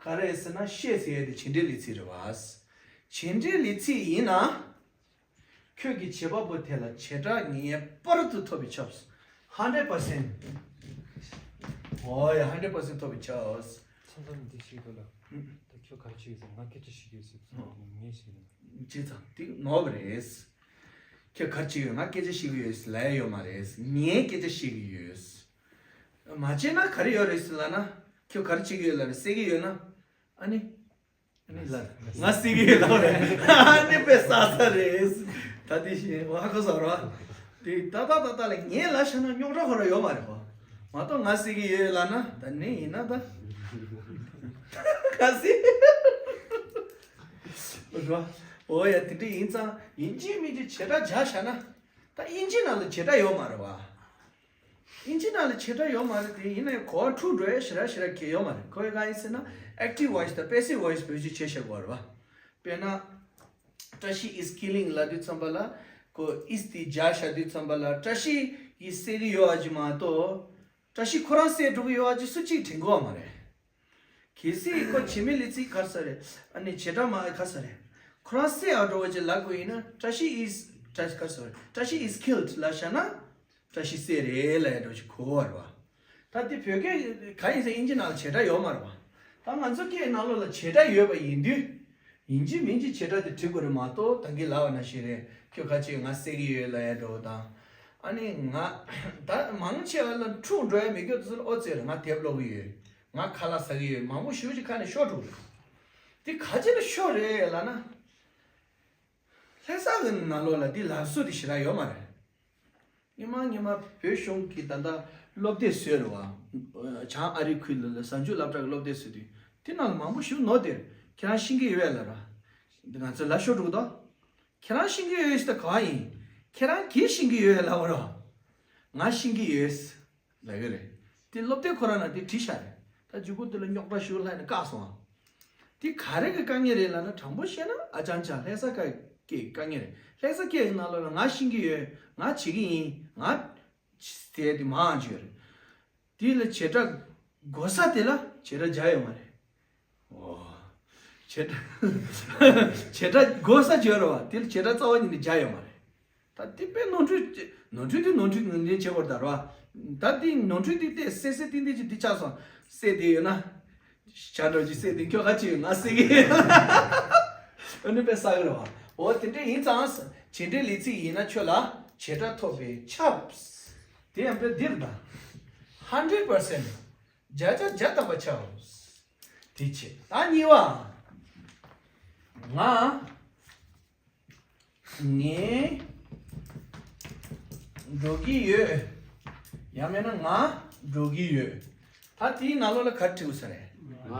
ག་རེ་ཟེར་ན་བཤད་ཟེར་ཡ་དེ་བྱེད་འབྲེལ་ལས་ཚིག་རེད་བ། བྱེད་འབྲེལ་ལས་ཚིག་ཡིན་ན། ཁྱོད་ཀྱི་བྱེད་པ་པོ་དེ་ལ་བྱེད་སྒྲ་ངེས་པར་དུ་ཐོབ་པས་ཁྱབ། ཧན་ཌེ་ཌི་པར་སེན་ཊི། འོ་ཡ། ཧན་ཌེ་ཌི་པར་སེན་ཊི་ཐོབ་པས་ཁྱབ། མཚམས་མཚམས་འདི་ཞིག་ཏུ་ལ། ད་ཁྱོད་ག་རེ་བྱེད་ཀྱི་ཟེར། ང་སྐད་ཆ་བཤད་ཀྱི་ཡོད་ཟེར། ངས་བཤད་ཀྱི་ཡོད། བྱས་ཙང་དེ་ནོར་བ་རེད། ཁྱོད་ག་རེ་བྱེད་ཀྱི་ཡོད། ང་སྐད་ཆ་བཤད་ཀྱི་ཡོད་ལབ་ཡ་ཡོད་མ་རེད། ངས་སྐད་ཆ་བཤད་ཀྱི་ཡོད། མ་བྱས་ན་ག་རེ་ཡོད་རེད་ཟེར་ལབ་ན། ཁྱོད་ག་རེ་བྱེད་ཀྱི་ཡོད་ལབ་ན་ཟེར་གྱི་ཡོད་ན། ཨ་ནི། ཨ་ནི་ལ། ང་ཟེར་གྱི་ཡོད་ལབ་རེད། ཨ་ནི་དཔེ་བསགས་ས་རེད། ད་དེ་བཞིན་ཧ་གོ་སོང་ར། དེ་ད་ད་ད་ད་ལ་ངས་ལབ་བཞག་ན་རྙོག་དྲ་ཁོ་ར་ཡོད་མ་རེད་གོ། མ་གཏོགས་ང་ཟེར་གྱི་ཡོད་ལབ་ན་ད་ནི་ཡིན་ན་ད། ང་ཟེར། ར། འོ་ཡ། དེ་འདྲ་ཡིན་ཙང་ཡིན་གཅིག་མིན་གཅིག་བྱེད་སྒྲ་སྦྱར་བཞག་ན། ད་དབྱིན་ཇི་ནང་ལ་བྱེད་སྒྲ་ཡོད་མ་རེད་བ། དབྱིན་ཇི་ནང་ལ་བྱེད་སྒྲ་ཡོད་མ་རེད་དེ། ཡིན་ན་ཡང་གོ་བ་འཁྲུག་འགྲོ་ཡ་ཞེ་དྲག་ཞེ་དྲག་གང་ཡང་ཡོད་མ་རེད། ཁོ་ཡི་གང་ཡིན་ཟེར་ན་ཨེག་ཊིབ་ཝོ་ཡི་སི་དང་པེ་སིབ་ཝོ་ཡི་སི་བེད་སྤྱོད་བྱེད་བཞག་དགོས་རེད་བ། དཔེར་ན། བཀྲ་ཤིས་is killing ལབ་དུས་ཙམ་པ་ལ། ཁོ་is དེ་སྦྱར་བཞག་དུས་ཙམ་པ་ལ་བཀྲ་ཤིས་ཀྱིས་བསད་ཀྱི་ཡོད་པ་ཅིག་མ་གཏོགས། བཀྲ་ཤིས་ཁོ་རང་བསད་འགྲོ་གི་ཡོད་པ་ཅིག་སུ་གཅིག་དྲན་གྱི་ཡོད་མ་རེད། གལ་སྲིད་ཁོ་བྱེད་མེད་ལས་ཚིག་ག་རེ་ཟེར་རེད། ཨ་ནི་བྱེད་སྒྲ་མ་ག་རེ་ཟེར་རེད། ཁོ་རང་བསད་ཡག་འགྲོ་བ་ཅིག་ལབ་དགོས་ཡིན་ན། བཀྲ་ཤིས་is བཀྲ་ག་རེ་ཟེར་རེད། བཀྲ་ཤིས་is killed ལབ་བཞག་ན། བཀྲ་ཤིས་བསད་རེད་ལབ་ཡག་འགྲོ་ཅིག་གོ་བ་རེད་བ། ད་དེ་བོད་སྐད་གང་ཡིན་ཟེར་དབྱིན་ཇི་ནང་ལ་བྱེད་སྒྲ་ཡོད་མ་རེད་བ། ད་ང་ཚོ་སྐད་ནང་ལོགས་ལ་བྱེད་སྒྲ་ཡོད་པ་ཡིན་དུས། ཡིན་གཅིག་མིན་གཅིག་བྱེད་སྒྲ་དེ་བྲི་དགོས་རེད་མ་གཏོགས། ད་གིན་ལབ་པ་ནང་བཞིན་རེད། ཁྱོད་ག་རེ་བྱེད། ང་བསད་ཀྱི་ཡོད་ལབ་ཡག་འགྲོ་དང་། ཨ་ནི་ང་། ད་མང་ཆེ་བ་ལ་འཁྲུག་འགྲོ་ཡག་མི་སྐྱོ་དུས་ཚོད་ལ་ཨོ་ཙི་རེད། ང་དེབ་ཀློག་གི་ཡོད། ང་ཁ་ལག་ཟ་གི་ཡོད། མང་པོ་ཞེ་པོ་ཅིག་ཁ་ནས་ཤོར་འགྲོ་གི་རེད། དེ་ག་ཅི་ལ་ཤོར་རེད་ལབ་ན། ལྷ་ས་གི་ནང་ལོགས་ལ་དེ་ལབ་སྲོལ་དེ་ཞེ་དྲག་ཡོད་མ་རེད། སྔོན་མ་སྔོན་མ་བོད་གཞུང་གི་ད་ལྟ་སློབ་དེབ་བཟོས་རེད་བ། བྱང་ཨ་རི་ཁུལ་ལ་གཟའ་མཇུག་སློབ་གྲྭ་གི་སློབ་དེབ་བཟོས་དུས། དེ་ནང་ལ་མང་པོ་ཞིག་ནོར་དེ་རེད། ཁྱེད་རང་ཤེས་ཀྱི་ཡོད་ལབ་ར། འདི་ང་ཚོ་ལབ་ཤོར་འགྲོ་གི་འདུག་ཁྱེད་རང་ཤེས་ཀྱི་ཡོད་ཟེར་ག་པར་ཡིན། ཁྱེད་རང་གིས་ཤེས་ཀྱི་ཡོད་ལབ་ར། ང་ཤེས་ཀྱི་ཡོད་ལབ་ཡོད་རེད། དེ་སློབ་དེབ་ཁོ་རང་ནང་དེ་བྲིས་ཤག་རེད། ད་མཇུག་གུ་དེ་ལ་རྙོག་དྲ་ཞིག་ལྷག་ནས་བཀག་སོང་ཨ། དེ་ག་རེ་གི་དཀའ་ངལ་རེད་ལབ་ན། དྲང་པོ་བཤད་ན་ཨ་ཅང་ཅང་ལྷ་ས་སྐད་ཀྱི་དཀའ་ངལ་རེད། ལྷ་ས་སྐད་ཀྱི་ནང་ལོགས་ལ་ང་ཤེས་ཀྱི་ཡོད། ང་བྱེད་ཀྱི་ཡིན། ང་ཟེར་དེ་མང་ཅིག་ཡོད་རེད། དེ་ལ་བྱེད་སྒྲ་དགོས་ས་དེ་ལ་བྱེད་སྒྲ་སྦྱར་ཡོད་མ་རེད། འོ། བྱེད་སྒྲ། བྱེད་སྒྲ་དགོས་ས་སྦྱར་བ་དེ་ལ་བྱེད་སྒྲ་རྩ་བ་ཉིད་ནས་སྦྱར་ཡོད་མ་རེད། ད་དེ་དཔེ་ནོར་འཁྲུལ། ནོར་འཁྲུལ་དེ་ནོར་འཁྲུལ་ངོས་འཛིན་བྱེད་དགོས་རེད་ད་ར། ད་དེ་ནོར་འཁྲུལ་དེ་དེ་སེ་སེ་ཏིང་ཏིང་ཅིག་དེ་ཆགས་སོང་། སེ་དེ་ཡོད་ན། བྱ་འདྲ་ཅིག་སེ་དེ་ཁྱོད་ག་ཅི་ཡོད་ང་སེ་གི་ཡོད། ཨ་ནི་དཔེ་བསགས་གི་རེད་བ། འོ་དེ་འདྲ་ཡིན་ཙང་། བྱེད་འབྲེལ་ལས་ཚིག་ཡིན་ན་ཁྱོད་ལ་བྱེད་སྒྲ་ཐོབ་པས་ཁྱབ། དེ་ཡང་དཔེ་འདིར་ད། ཧན་ཌེ་ཌི་པར་སེན་ཊི། བརྒྱ་ཆ་བརྒྱ་ཐམ་པ་ཁྱབ། དེ་བྱས། ད་གཉིས་པ། ང་ངས་འགྲོ་གི་ཡོད། ཡང་མིན་ན་ང་འགྲོ་གི་ཡོད། ད་དེའི་ནང་ལོགས་ལ་ག་རེ་བྲིས་ས་རེད། ང་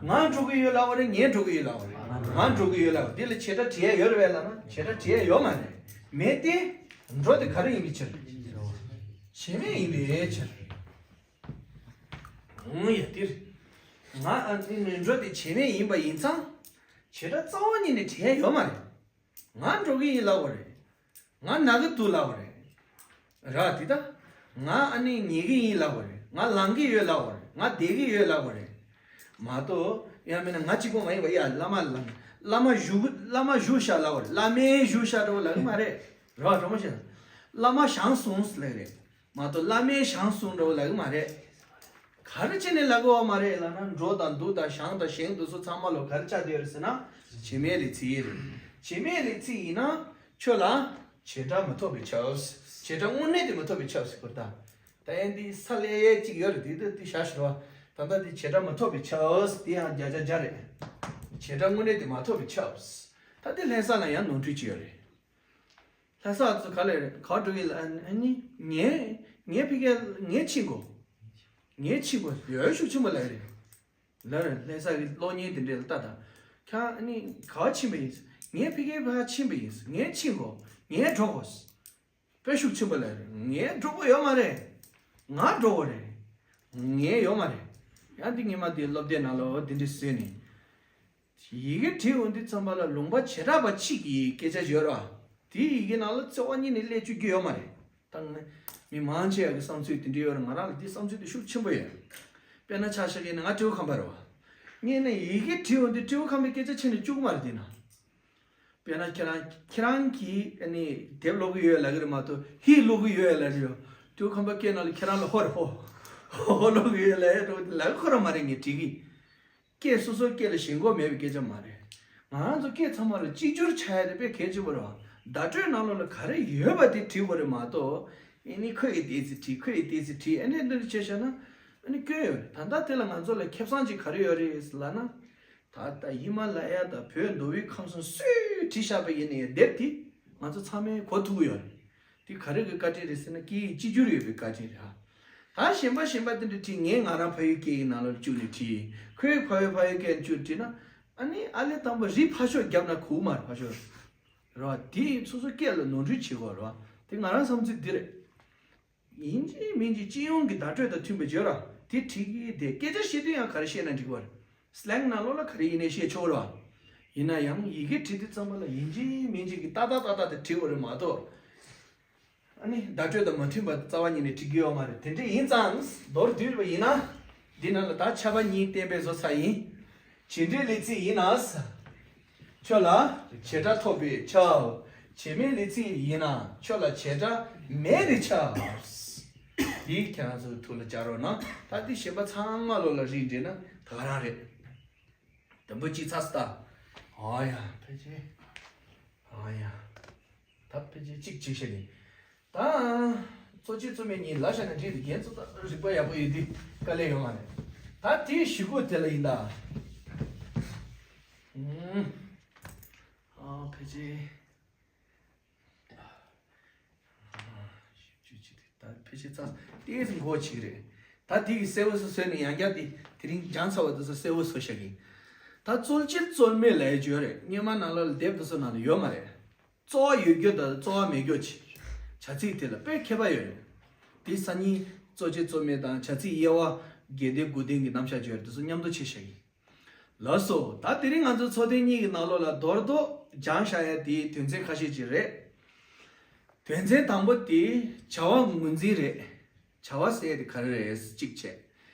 ང་འགྲོ་གི་ཡོད་ལབ་པ་རེད། ངས་འགྲོ་གི་ཡོད་ལབ་པ་རེད། ང་འགྲོ་གི་ཡོད་ལབ་པ། འདི་ལ་བྱེད་སྒྲ་བྲིས་ཡ་ཡོད་རེད་པས་ལབ་ན། བྱེད་སྒྲ་བྲིས་ཡ་ཡོད་མ་རེད། མེད་དེ། འགྲོ་དེ་ག་རེ་ཡིན་པའི་ཕྱིར། བྱེད་མེད་ཡིན་པའི་ཕྱིར། འོང་ཡ་འདིར། ང་ཨ་ནི་འགྲོ་དེ་བྱེད་མེད་ཡིན་པ་ཡིན་ཙང་། བྱེད་སྒྲ་རྩ་བ་ཉིད་ནས་བྲིས་ཡ་ཡོད་མ་རེད། ང་འགྲོ་གི་ཡིན་ལབ་པ་རེད། ང་ན་གི་འདུག་ལབ་པ་རེད། ར་དེ་ད། ང་ཨ་ནི་ཉལ་གི་ཡིན་ལབ་པ་རེད། ང་ལངས་གི་ཡོད་ལབ་པ་རེད། ང་བསྡད་གི་ཡོད་ལབ་པ་རེད། མ་གཏོགས་ཡང་མིན་ན་ང་གཅིག་པོ་མ་ཡིན་པ། ཡ་བླ་མ་ལ། བླ་མ་བཞུགས། བླ་མ་བཞུགས་ཤག་ལབ་པ་རེད། བླ་མས་བཞུགས་ཤག་འགྲོ་ལབ་གི་མ་རེད། ར་གྲོ་མོ་བྱས་ན། བླ་མ་བཞེངས་སོང་ལབ་གི་རེད། མ་གཏོགས་བླ་མས་བཞེངས་སོང་འགྲོ་ལབ་གི་མ་རེད། ག་རེ་བྱས་ནས་ལབ་གི་ཡོད་མ་རེད་ལབ་ན། འགྲོ་དང་འདུག་དང་བཞེངས་དང་བཞེངས་འདུག་སོགས་ཚང་མ་ལོ་ག་རེ་ཆགས་བསྡད་ཡོད་རེད་ཟེར་ན། བྱེད་མེད་ལས་ཚིག་རེད། བྱེད་མེད་ལས་ཚིག་ཡིན་ན་ཁྱོད་ལ་བྱེད་སྒྲ་མི་ཐོབ་པས་ཁྱབ། བྱེད་སྒྲ་དངོས་གནས་དེ་མི་ཐོབ་པས་ཁྱབ་ཟེར་གི་རེད་ད། ད་ཡང་འདི་ས་ལས་གཅིག་ཡོད་རེད། དེ་དེ་དེ་བཞག་ཞོར་བ། ད་ལྟ་འདི་བྱེད་སྒྲ་མི་ཐོབ་པས་ཁྱབ། དེ་ཡང་བརྒྱ་ཆ་བརྒྱ་རེད། བྱེད་སྒྲ་དངོས་གནས་དེ་མ་ཐོབ་པས་ཁྱབ། ད་དེ་ལྷ་ས་ལ་ཡང་ནོར་འཁྲུལ་ཅིག་ཡོད་རེད། ལྷ་ས་ཚོ་ག་ལེར་ག་འགྲོ་གི་ལ། ཨ་ནི་ངས་ངས་ཕ་གིར་ངས་ཕྱིན་གོ། ངས་ཕྱིན་གོ་ཡོད་ཤུགས་ཆེན་པོ་ལབ་རེད། ལར་ལྷ་ས་གི་གློག་བརྙན་དེ་འདྲས་ལ་ལྟ་དང་། ཁྱེད་ཨ་ནི་ག་བ་ཕྱིན་པ་ཡིན། ངས་ཕ་གིར་ཕར་ཕྱིན་པ་ཡིན། ངས་ཕྱིན་གོ། ངས་འགྲོ་གོ། དཔེ་ཤུགས་ཆེན་པོ་ལབ་རེད། ངས་འགྲོ་གོ་ཡོད་མ་རེད། ང་འགྲོ་གོ་རེད། ངས་ཡོད་མ་རེད། ཡང་འདི་ཉི་མ་དེ་སློབ་དེབ་ནང་ལ་འོ་དེ་འདྲས་བཟོས་ནས། ཡི་གེ་བྲིས་འོང་དུས་ཙམ་པ་ལ་ལུང་པ་བྱེ་བྲག་པ་གཅིག་གི་སྐད་ཆ་ཡོད་ར། དེའི་ཡི་གེ་ནང་ལ་རྩ་བ་ཉིད་ནས་སླེབས་བཅུག་རྒྱུ་ཡོད་མ་རེད། ད་ང་མི་མང་ཆེ་བ་གི་བསམ་ཚུལ་དེ་འདྲ་ཡོད་ར། ང་རང་ལ་དེ་བསམ་ཚུལ་དེ་ཤུགས་ཆེན་པོ་ཡོད། དཔེར་ན་ཆ་བཞག་གི་ན་ང་སྤྲེའུ་ཁམས་པ་རེད་བ། ངས་ནི་ཡི་གེ་བྲིས་འོང་དུས་སྤྲེའུ་ཁམས་པའི་སྐད་ཆ་ཆེ་ནས་བཅུག་གི་མ་རེད་དེ་ན། དཔེར་ན་ཁྱེད་རང་ཁྱེད་རང་གིས་ཨ་ནི་དེབ་ཀློག་གི་ཡོད་ལབ་གི་རེད་མ་གཏོགས་ཧི་ཀློག་གི་ཡོད་ལབ་རེད་ཡོད། སྤྲེའུ་ཁམས་པ་སྐད་ནང་ལ་ཁྱེད་རང་ལ་ཧོ་རེད་ཧོ། ཧོ་ཀློག་གི་ཡོད་ལབ་ཡ་འགྲོ་ལབ་གི་ཁོ་རང་མ་རེད། ངས་བྲིས་གི། སྐད་སོ་སོའི་སྐད་ལ་ཞེན་ཁོག་མེད་པའི་སྐད་ཆ་མ་རེད། ང་རང་ཚོ་སྐད་ཚང་མ་ལ་གཅིག་གྱུར་ཆགས་ཡ་དེ་དཔེ་གལ་ཆེན་པོ་རེད་བ། བརྡ་སྤྲོད་ནང་ལོགས་ལ་ག་རེ་ཡོད་པ་དེ་བྲིས་དགོས་རེད་མ་གཏོགས། ཨེ་ནི་ཁོ་ཡི་ཏོག་ཙམ་བྲིས། ཁོ་ཡི་ཏོག་ཙམ་བྲིས། ཨེ་ནི་འདི་འདྲ་བྱས་བཞག་ན་ཨ་ནི་སྐྱོན་ཡོད་རེད། ད་ལྟ་དེ་ལ་ང་ཚོ་ལ་ཁེ་བཟང་ཅིག་ག་རེ་ཡོད་རེད་ལབ་ན། ད་ལྟ་ཧི་མ་ལ་ཡ་དང་བོད་མདོ་དབུས་ཁམས་གསུམ་སུས་བྲིས་བཞག་པ་ཡིན་ནའི་དེབ་དེ་ང་ཚོ་ཚང་མས་གོ་ཐུབ་ཀྱི་ཡོད་རེད། དེ་ག་རེ་གི་བཀའ་དྲིན་རེད་ཟེར་ན། སྐད་ཡིག་གཅིག་གྱུར་ཡོད་པའི་བཀའ་དྲིན་རེད་ཨ། ད་གཞན་པ་གཞན་པ་དེ་འདྲ་བྲིས། ངས་ང་རང་ཕ་ཡུལ་སྐད་ཡིག་ནང་ལ་བཅུག་ནས་བྲིས། ཁོས་ཕ་ཡུལ་ཕ་ཡུལ་སྐད་བཅུག་བྲིས་ན། ཨ་ནི་ཨ་ལས་དང་པོ་རི་ཕར་ཕྱོགས་བརྒྱབ་ན་གོ་མ་རེད། ཕར་ཕྱོགས་རེད་བ། དེ་སོ་སོ་སྐད་ལ་ནོར་འཁྲུལ་བྱེད་དགོས་རེད་བ། དེ་ང་རང་བསམ་ཚུལ་འདི་རེད། ཡིན་གཅིག་མིན་གཅིག་སྤྱི་ཡོངས་ཀྱི་བརྡ་སྤྲོད་དང་མཐུན་པ་བརྗོད་ར། དེ་བྲིས་ཀྱི་དེ་སྐད་ཆ་བཤད་དུས་ཡང་ག་རེ་བཤད་ན་འགྲིག་པ་རེད། སི་ལེང་ནང་ལོགས་ལ་ག་རེ་ཡིན་ནའི་བཤད་ཆོག་ར། ཡིན་ན་ཡང་ཡི་གེ་བྲིས་དུས་ཙམ་པ་ལ་ཡིན་གཅིག་མིན་གཅིག་གི་ཏག་ཏག་ཏག་ཏག་དེ་བྲིས་དགོས་རེད་མ་གཏོགས། ཨ་ནི་བརྡ་སྤྲོད་དང་མ་མཐུན་པ་རྩ་བ་ཉིད་ནས་བྲིས་ཀྱི་ཡོད་མ་རེད། དེ་འདྲ་ཡིན་ཙང་མདོར་བསྡུས་པ་ཡིན་ན། འདི་ནང་ལ་ད་ཆ་བ་གཉིས་གཏན་འབེབས་བཟོ་ཚར་ཡིན། བྱེད་འབྲེལ་ལས་ཚིག་ཡིན་ན། ཁྱོད་ལ་བྱེད་སྒྲ་ཐོབ་པས་ཁྱབ། བྱེད་མེད་ལས་ཚིག་ཡིན་ན་ཁྱོད་ལ་བྱེད་སྒྲ་མེད་པས་ཁྱབ། འདི་ཁྱེད་རང་ཚོའི་ཐུགས་ལ་འཇགས་རོགས་གནང་། ད་འདི་གཞན་པ་ཚང་མ་ལོ་ལ་རིགས་འགྲེ་ན་ད་ག་རང་རེད། དང་པོ་གཅིག་ཚར་སོང་ད། ཨ་ཡ་ཕལ་ཆེར། ཨ་ཡ། ད་ཕལ་ཆེར་གཅིག་བྱས་ཤག་ནི། ད། གཙོ་ཆེ་གཙོ་མེད་གཉིས་ལབ་བཞག་ན་འགྲིག་འདུག་རྒན་གཙོ་ད་རིག་པ་ཡག་པོ་ཡོད་དུས་དཀའ་ལས་ཡོང་བ་རེད། ད་དེའི་གཞུག་གུ་དེ་ལ་ཡིན་ད། ཨུམ། ཨ་ཕལ་ཆེར། ཨ་བཞི་བཅུ་ཅིག་རེད། ད་ཕལ་ཆེར་ཚར་ཏོག་ཙམ་མགོ་ཆེ་གི་རེད། ད་དེ་གི་གསལ་བོ་བཟོ་བཟོས་ནས་ཡང་བསྐྱར་དེ་དེ་རིང་སྦྱངས་ཚར་བ་དེ་ཚོ་གསལ་བོ་བཟོ་བཞག་གི། ད་གཙོ་ཆེ་གཙོ་མེད་ལབ་ཡ་ཅིག་ཡོད་རེད། སྔོན་མ་ནང་ལོགས་ལ་དེབ་དེ་ཚོ་ནང་ལ་ཡོད་མ་རེད། རྩོལ་བ་ཡོད་རྒྱུ་དང་རྩོལ་བ་མེད་རྒྱུ་ཅིག་བྱ་ཚིག་དེ་ལ་དཔེ་ཁྱད་པར་ཡོད་རེད། དེ་སང་ཉིན་གཙོ་ཆེ་གཙོ་མེད་དང་བྱ་ཚིག་དབྱེ་བ་རྒྱས་འདེབས་དགུ་ལྡན་གྱི་རྣམ་གཞག་ཅིག་ཡོད་རེད། དེ་ཚོ་མཉམ་དུ་ཕྱེ་བཞག་གི། ལགས་སོ། ད་དེ་རིང་ང་ཚོ་ཚོགས་ཐེངས་གཉིས་ཀྱི་ནང་ལོགས་ལ་རྡོག་རྡོག་སྦྱངས་བཞག་ཡ་དེའི་དོན་ཚན་ཁ་ཤས་ཅིག་རེད། དོན་ཚན་དང་པོ་དེ་བྱ་བ་ངོས་འཛིན་རེད། བྱ་བ་ཟེར་ཡ་དེ་ག་རེ་རེད། གཅིག་བྱས།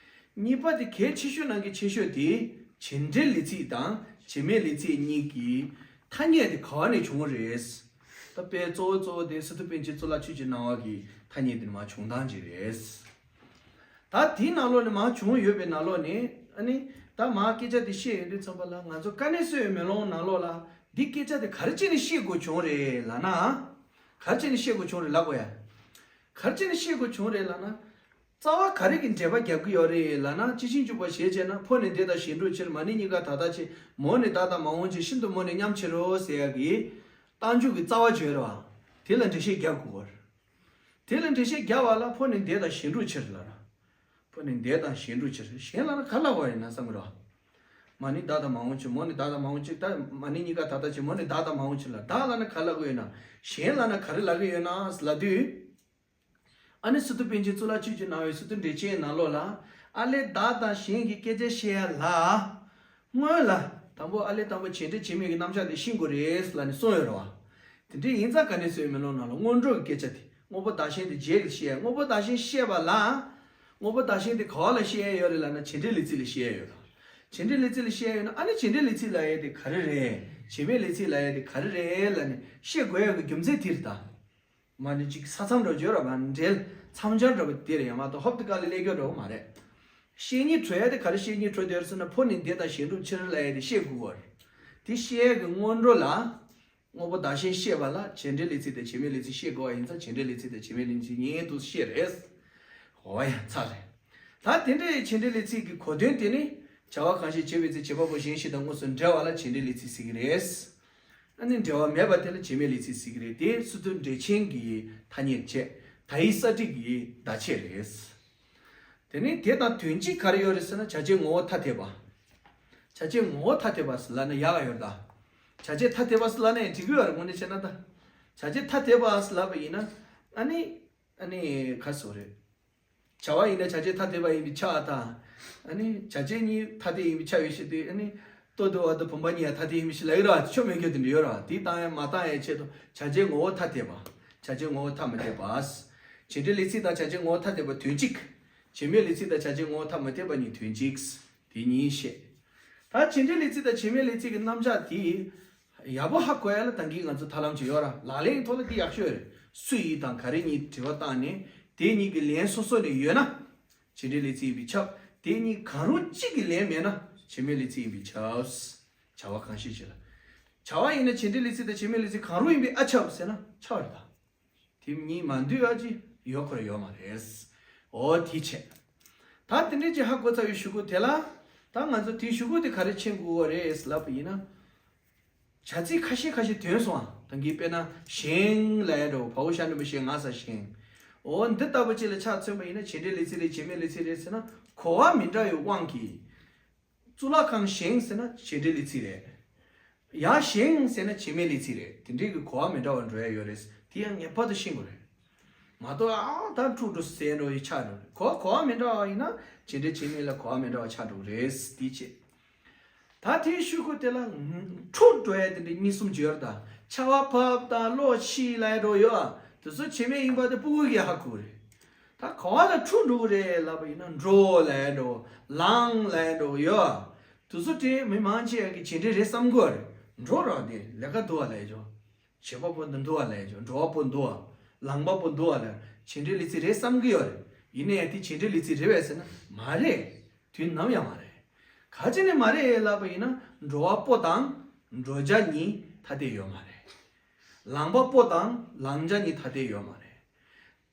གཉིས་པ་དེ་གལ་ཆེ་ཤོས་ནང་གི་ཆེ་ཤོས་དེ་བྱེད་འབྲེལ་ལས་ཚིག་དང་བྱེད་མེད་ལས་ཚིག་གཉིས་ཀྱི་ཐ་སྙད་དེ་ག་བ་ནས་བྱུང་བ་རེད། ད་དཔེ་གཙོ་བོ་གཙོ་བོ་དེ་སི་ཏུ་པཎ་ཆེན་གཙུག་ལག་ཆོས་ཀྱི་སྣང་བ་གི་ཐ་སྙད་དེ་མར་བྱུང་སྟངས་ཅིག་རེད། ད་དེའི་ནང་ལོགས་ནས་མར་བྱུང་ཡོད་པའི་ནང་ལོགས་ནས། ཨ་ནི་ད་མར་སྐད་ཆ་དེ་བཤད་ཡོང་དུས་ཙམ་པ་ལ་ང་ཚོ་དཀའ་གནད་གསལ་བའི་མེ་ལོང་ནང་ལོགས་ལ་འདི་སྐད་ཆ་དེ་ག་རེ་བྱས་ནས་བཤད་དགོས་བྱུང་རེད་ལབ་ན། ག་རེ་བྱས་ནས་བཤད་དགོས་བྱུང་རེད་ལབ་དགོས་ཡ། ག་རེ་བྱས་ནས་བཤད་དགོས་བྱུང་རེད་ལབ་ན། རྩ་བ་ག་རེ་གི་འགྲེལ་པ་རྒྱབ་ཀྱི་ཡོད་རེད་ལབ་ན། སྤྱི་ཆིངས་འཇུག་པ་ཞེས་བྱས་ན། ཕོ་ནི་འདས་དང་གཞན་འཕྲོག་ཕྱིར། མ་ནི་གཉིས་ཀ་ད་ལྟ་ཕྱིར། མོ་ནི་བདག་དང་མ་འོངས་ཕྱིར། ཤིན་ཏུ་མོ་ནི་མཉམ་ཕྱིར་རོ་ཟེར་ཡ་གི་རྟགས་འཇུག་གི་རྩ་བ་བརྗོད་རེད་བ། དེ་ལ་འགྲེལ་བཤད་རྒྱབ་དགོས་གོ། དེ་ལ་འགྲེལ་བཤད་རྒྱབ་པ་ལ་ཕོ་ནི་འདས་དང་གཞན་འཕྲོག་ཕྱིར་ལབ་ར། ཁོ་ནི་འདས་དང་གཞན་སྒྲུབ་ཕྱིར། གཞན་ལབ་ན་ག་ལབ་པ་ཡིན་ན་བསམ་གི་རེད་བ། མ་ནི་བདག་དང་མ་འོངས་ཕྱིར། མོ་ནི་བདག་དང་མ་འོངས་ཕྱིར། ད་མ་ནི་གཉིས་ཀ་ད་ལྟ་ཕྱིར། མོ་ནི་བདག་དང་མ་འོངས་ཕྱིར་ལ། བདག་ལབ་ན་ག་ལབ་གི་ཡོད་ན། གཞན་ལབ་ན་ག་རེ་ལབ་གི་ཡོད་ན་ལབ་དུས། ཨ་ནི་སི་ཏུ་པཎ་ཆེན་གཙུག་ལག་ཆོས་ཀྱི་སྣང་བའི་སི་ཏུ་འགྲེལ་ཆེན་ནང་ལོགས་ལ། ཨ་ལས་བདག་དང་གཞན་གྱི་སྐད་ཆ་བཤད་ཡ་ལ། སྔོན་ལ། དང་པོ་ཨ་ལས་དང་པོ་བྱེད་འབྲེལ་བྱེད་མེད་ཀྱི་རྣམ་གཞག་དེ་ཤེས་དགོས་རེད་ལབ་ནས་གསུངས་ཡོད་རེད་བ། དེ་འདྲ་ཡིན་ཙང་ག་ནས་སུའི་མེ་ལོང་ནང་ལ་སྔོན་འགྲོ་གི་སྐད་ཆ་དེ་དངོས་པོ་བདག་གཞན་དེ་རྗེས་ལ་བཤད་ཡ། དངོས་པོ་བདག་གཞན་བཤད་པ་ལ། དངོས་པོ་བདག་གཞན་དེ་ག་བ་ལ་བཤད་ཡ་ཡོད་རེད་ལབ་ན་བྱེད་འབྲེལ་ལས་ཚིག་ལ་བཤད་ཡ་ཡོད་རེད། བྱེད་འབྲེལ་ལས་ཚིག་ལ་བཤད་ཡ་ཡོད་ན། ཨ་ནི་བྱེད་འབྲེལ་ལས་ཚིག་ལབ་ཡ་དེ་ག་རེ་རེད། བྱེད་མེད་ལས་ཚིག་ལབ་ཡ་དེ་ག་རེ་རེད་ལབ་ནས་བཤད་དགོས་ཡ་གི་རྒྱུ་མཚན་དེ་རེད་ད། མ་ནི་ཅིག་ས་མཚམས་འདྲ་བརྗོད་ར་བ་འབྲེལ་མཚམས་སྦྱར་འདྲ་བ་དེ་རེད་ཡ་མ་གཏོགས་ཧོབ་ཏེ་དཀའ་ལས་སླེབས་རྒྱུ་འདྲ་བ་མ་རེད། བཤད་སྙིང་བྲོ་ཡ་དེ་ག་རེ་བཤད་སྙིང་བྲོ་དེ་རེད་ཟེར་ན། ཕོ་ནི་འདས་དང་གཞན་སྒྲུབ་ཕྱིར་ལབ་ཡ་དེ་བཤད་དགོས་པ་རེད། དེ་བཤད་ཡ་གི་སྔོན་འགྲོ་ལ། དངོས་པོ་བདག་གཞན་བཤད་པ་ལ་བྱེད་འབྲེལ་ལས་ཚིག་དང་བྱེད་མེད་ལས་ཚིག་བཤད་དགོས་པ་ཡིན་ཙང་། བྱེད་འབྲེལ་ལས་ཚིག་དང་བྱེད་མེད་ལས་ཚིག་ཉན་དུ་བཤད་རེད། འོ་ཡ་ཚར་རེད། ད་དེ་འདྲའི་བྱེད་འབྲེལ་ལས་ཚིག་གི་གོ་དོན་དེ་ནི། བྱ་བ་གང་ཞིག་བྱེད་པའི་ཚེ་བྱེད་པ་པོ་གཞན་ཞིག་དང་དངོས་སུ་འབྲེལ་བ་ལ་བྱེད་འབྲེལ་ལས་ཚིག་ཟེར་གི་རེད། ཨ་ནི་འབྲེལ་བ་མེད་པ་དེ་ལ་བྱེད་མེད་ལས་ཚིག་ཟེར་གི་རེད། དེ་སི་ཏུ་འགྲེལ་ཆེན་གྱི་ཐ་སྙད་བྱས། ད་ཡིག་ས་བྲིས་ཀྱི་བརྡ་ཆད་རེད། དེ་ནི་དེ་དང་དོན་གཅིག་ག་རེ་ཡོད་རེད་ཟེར་ན། བྱ་བྱེད་ངོ་བོ་ཐ་དད་པ། བྱ་བྱེད་ངོ་བོ་ཐ་དད་པ་ཟེར་ལབ་ན་ཡག་ག་ཡོད་རེད་ད། བྱ་བྱེད་ཐ་དད་པ་ཟེར་ལབ་ན་ཡང་འགྲིག་གི་ཡོད་རེད། དངོས་གནས་བྱས་ན་ད། བྱ་བྱེད་ཐ་དད་པ་ཟེར་ལབ་པ་ཡིན་ན། ཨ་ནི། ཨ་ནི་ག་རེ་ཟེར་དགོས་རེད། བྱ་བ་ཡིན་ན་བྱ་བྱེད་ཐ་དད་པ་ཡིན་པས་ཁྱབ་པ་དང་། ཨ་ནི་བྱ་བྱེད་གཉིས་ཐ་དད་ཡིན་པས་ཁྱབ་ཡོད་ཞེས་དུས། ཨ་ནི་ལྟོ་ལྡིར་བ་དང་བུམ་པ་གཉིས་ཡང་ཐ་དད་ཡིན་པས་ཞེས་ལབ་ཀྱི་རེད་བ། ཆོ་མེད་རྒྱུ་དེ་འདྲ་ཡོད་རེད་བ། དེ་བཏང་ཡ་མ་བཏང་ཡའི་ཆེད་དུ་བྱ་བྱེད་ངོ་བོ་ཐ་དད་པ། བྱ་བྱེད་ངོ་བོ་ཐ་མི་དད་པ། བྱེད་འབྲེལ་ལས་ཚིག་དང་བྱ་བྱེད་ངོ་བོ་ཐ་དད་པ་དོན་གཅིག། བྱེད་མེད་ལས་ཚིག་དང་བྱ་བྱེད་ངོ་བོ་ཐ་མི་དད་པ་གཉིས་དོན་གཅིག། དེ་གཉིས་བཤད། ད་བྱེད་འབྲེལ་ལས་ཚིག་དང་བྱེད་མེད་ལས་ཚིག་གི་རྣམ་གཞག་དེ། ཡག་པོ་ཧ་གོ་ཡ་ལ་ད་གིན་ང་ཚོ་ཐབས་ལམ་ཅིག་ཡོད་ར། ལག་ལེན་གྱི་ཐོག་ལ་འདི་ཡག་ཤོས་རེད། སུ་ཡིས་དང་ག་རེ་གཉིས་དྲི་བ་བཏང་ནས་དེ་གཉིས་ཀྱི་ལན་སོ་སོ་ནས་ཡོད་ན། བྱེད་འབྲེལ་ལས་ཚིག་ཡིན་པས་ཁྱབ། དེ་གཉིས་གང་རུང་གཅིག་གི་ལན་མེད་ན་བྱེད་མེད་ལས་ཚིག་ཡིན་པས་ཁྱབ། བྱ་བ་གང་ཞིག་ཅིག་ལ། བྱ་བ་ཡིན་ན་བྱེད་འབྲེལ་ལས་ཚིག་དང་བྱེད་མེད་ལས་ཚིག་གང་རུང་ཡིན་པས་ཨ་ཁྱབ་ཟེར་ན་ཁྱབ་རེད་ད། དེ་གཉིས་མ་འདུས་ཨ་ཅི་ཡོད་ཁོ་ར་ཡོད་མ་རེད། འོ་དེ་བྱས། ད་དེ་འདྲས་ཅིག་ཧ་གོ་ཚར་བའི་གཞུག་གུ་དེ་ལ། ད་ང་ཚོ་དེའི་གཞུག་གུ་དེ་ག་རེ་མཁྱེན་དགོས་པ་རེད་ལབ་པ་ཡིན་ན། བྱ་ཚིག་ཁ་ཤས་ཁ་ཤས་ཐོན་སོང་ཨ། ད་གིན་དཔེར་ན་བཞེངས་ལབ་ཡ་འདྲ་བོ། བའོ་ཞབས་ཀྱུ་བཞེངས། ང་ས་བཞེངས། འོ་འདི་ལྟ་བུ་ཅིག་ལ་ཆ་མཚོན་པ་ཡིན་ན་བྱེད་འབྲེལ་ལས་ཚིག་རེད། བྱེད་མེད་ལས་ཚིག་རེད་ཟེར་ན། གོ་བ་མི་འདྲ་བའི་དབང་གིས། གཙུག་ལག་ཁང་བཞེངས་ཟེར་ན་བྱེད་འབྲེལ་ལས་ཚིག་རེད། ཡར་བཞེངས་ཟེར་ན་བྱེད་མེད་ལས་ཚིག་རེད། དེ་འདྲའི་གི་གོ་བ་མི་འདྲ་བ་འགྲོ་ཡ་ཡོད་རེད། དེ་ཡང་ངེས་པར་དུ་ཤེས་དགོས་རེད། མ་གཏོགས་ཨ་ད་འཁྲུག་འགྲོ་ཟེར་འགྲོ་ཡི་ཆགས་འགྲོ་རེད། གོ་བ་གོ་བ་མི་འདྲ་བ་ཡིན་ན་བྱེད་འབྲེལ་བྱེད་མེད་ལ་གོ་བ་མི་འདྲ་བ་ཆགས་འགྲོ་གི་རེད། དེ་བྱས། ད་དེའི་གཞུག་གུ་དེ་ལ་འཁྲུག་འགྲོ་ཡ་དེ་འདྲ་གཉིས་གསུམ་ཅིག་ཡོད་རེད་ད། ཆར་པ་བབས་དང་གློག་འཁྱུག་ལབ་ཡ་འདྲ་བོ་ཡོད་ཨ། དེ་ཚོ་བྱེད་མེད་ཡིན་པ་དེ་སྤུ་གུ་གིས་ཧ་གོ་གི་རེད། ད་ག་བ་ལ་འཁྲུག་འགྲོ་གི་རེད་ལབ་པ་ཡིན་ན། འགྲོ་ལབ་ཡ་འདྲ་བོ། ལངས་ལབ་ཡ་འདྲ་བོ་ཡོད་ཨ། དེ་ཚོ་དེ་མི་མང་ཆེ་བ་གིས་བྱེད་འབྲེལ་རེད་བསམ་གི་ཡོད་རེད། འགྲོ་ར་དེ་ལས་ཀ་འདུག་བ་ལབ་ཡ་ཅོ། བྱེད་པ་པོ་འདི་འདུག་བ་ལབ་ཡ་ཅོ། འགྲོ་བ་པོ་འདུག་བ། ལངས་པ་པོ་འདུག་བ་ལབ་བྱེད་འབྲེལ་ལས་ཚིག་རེད་བསམ་གི་ཡོད་རེད། ཡིན་ན་ཡང་དེ་བྱེད་འབྲེལ་ལས་ཚིག་རེད་པས་ཟེར་ན་མ་རེད། དུས་ནམ་ཡང་མ་རེད། ག་ཅི་ནས་མ་རེད་ལབ་པ་ཡིན་ན། འགྲོ་བ་པོ་དང་འགྲོ་བྱ་གཉིས་ཐ་དད་ཡོད་མ་རེད། ལངས་པ་པོ་དང་ལངས་བྱ་གཉིས་ཐ་དད་ཡོད་མ་རེད།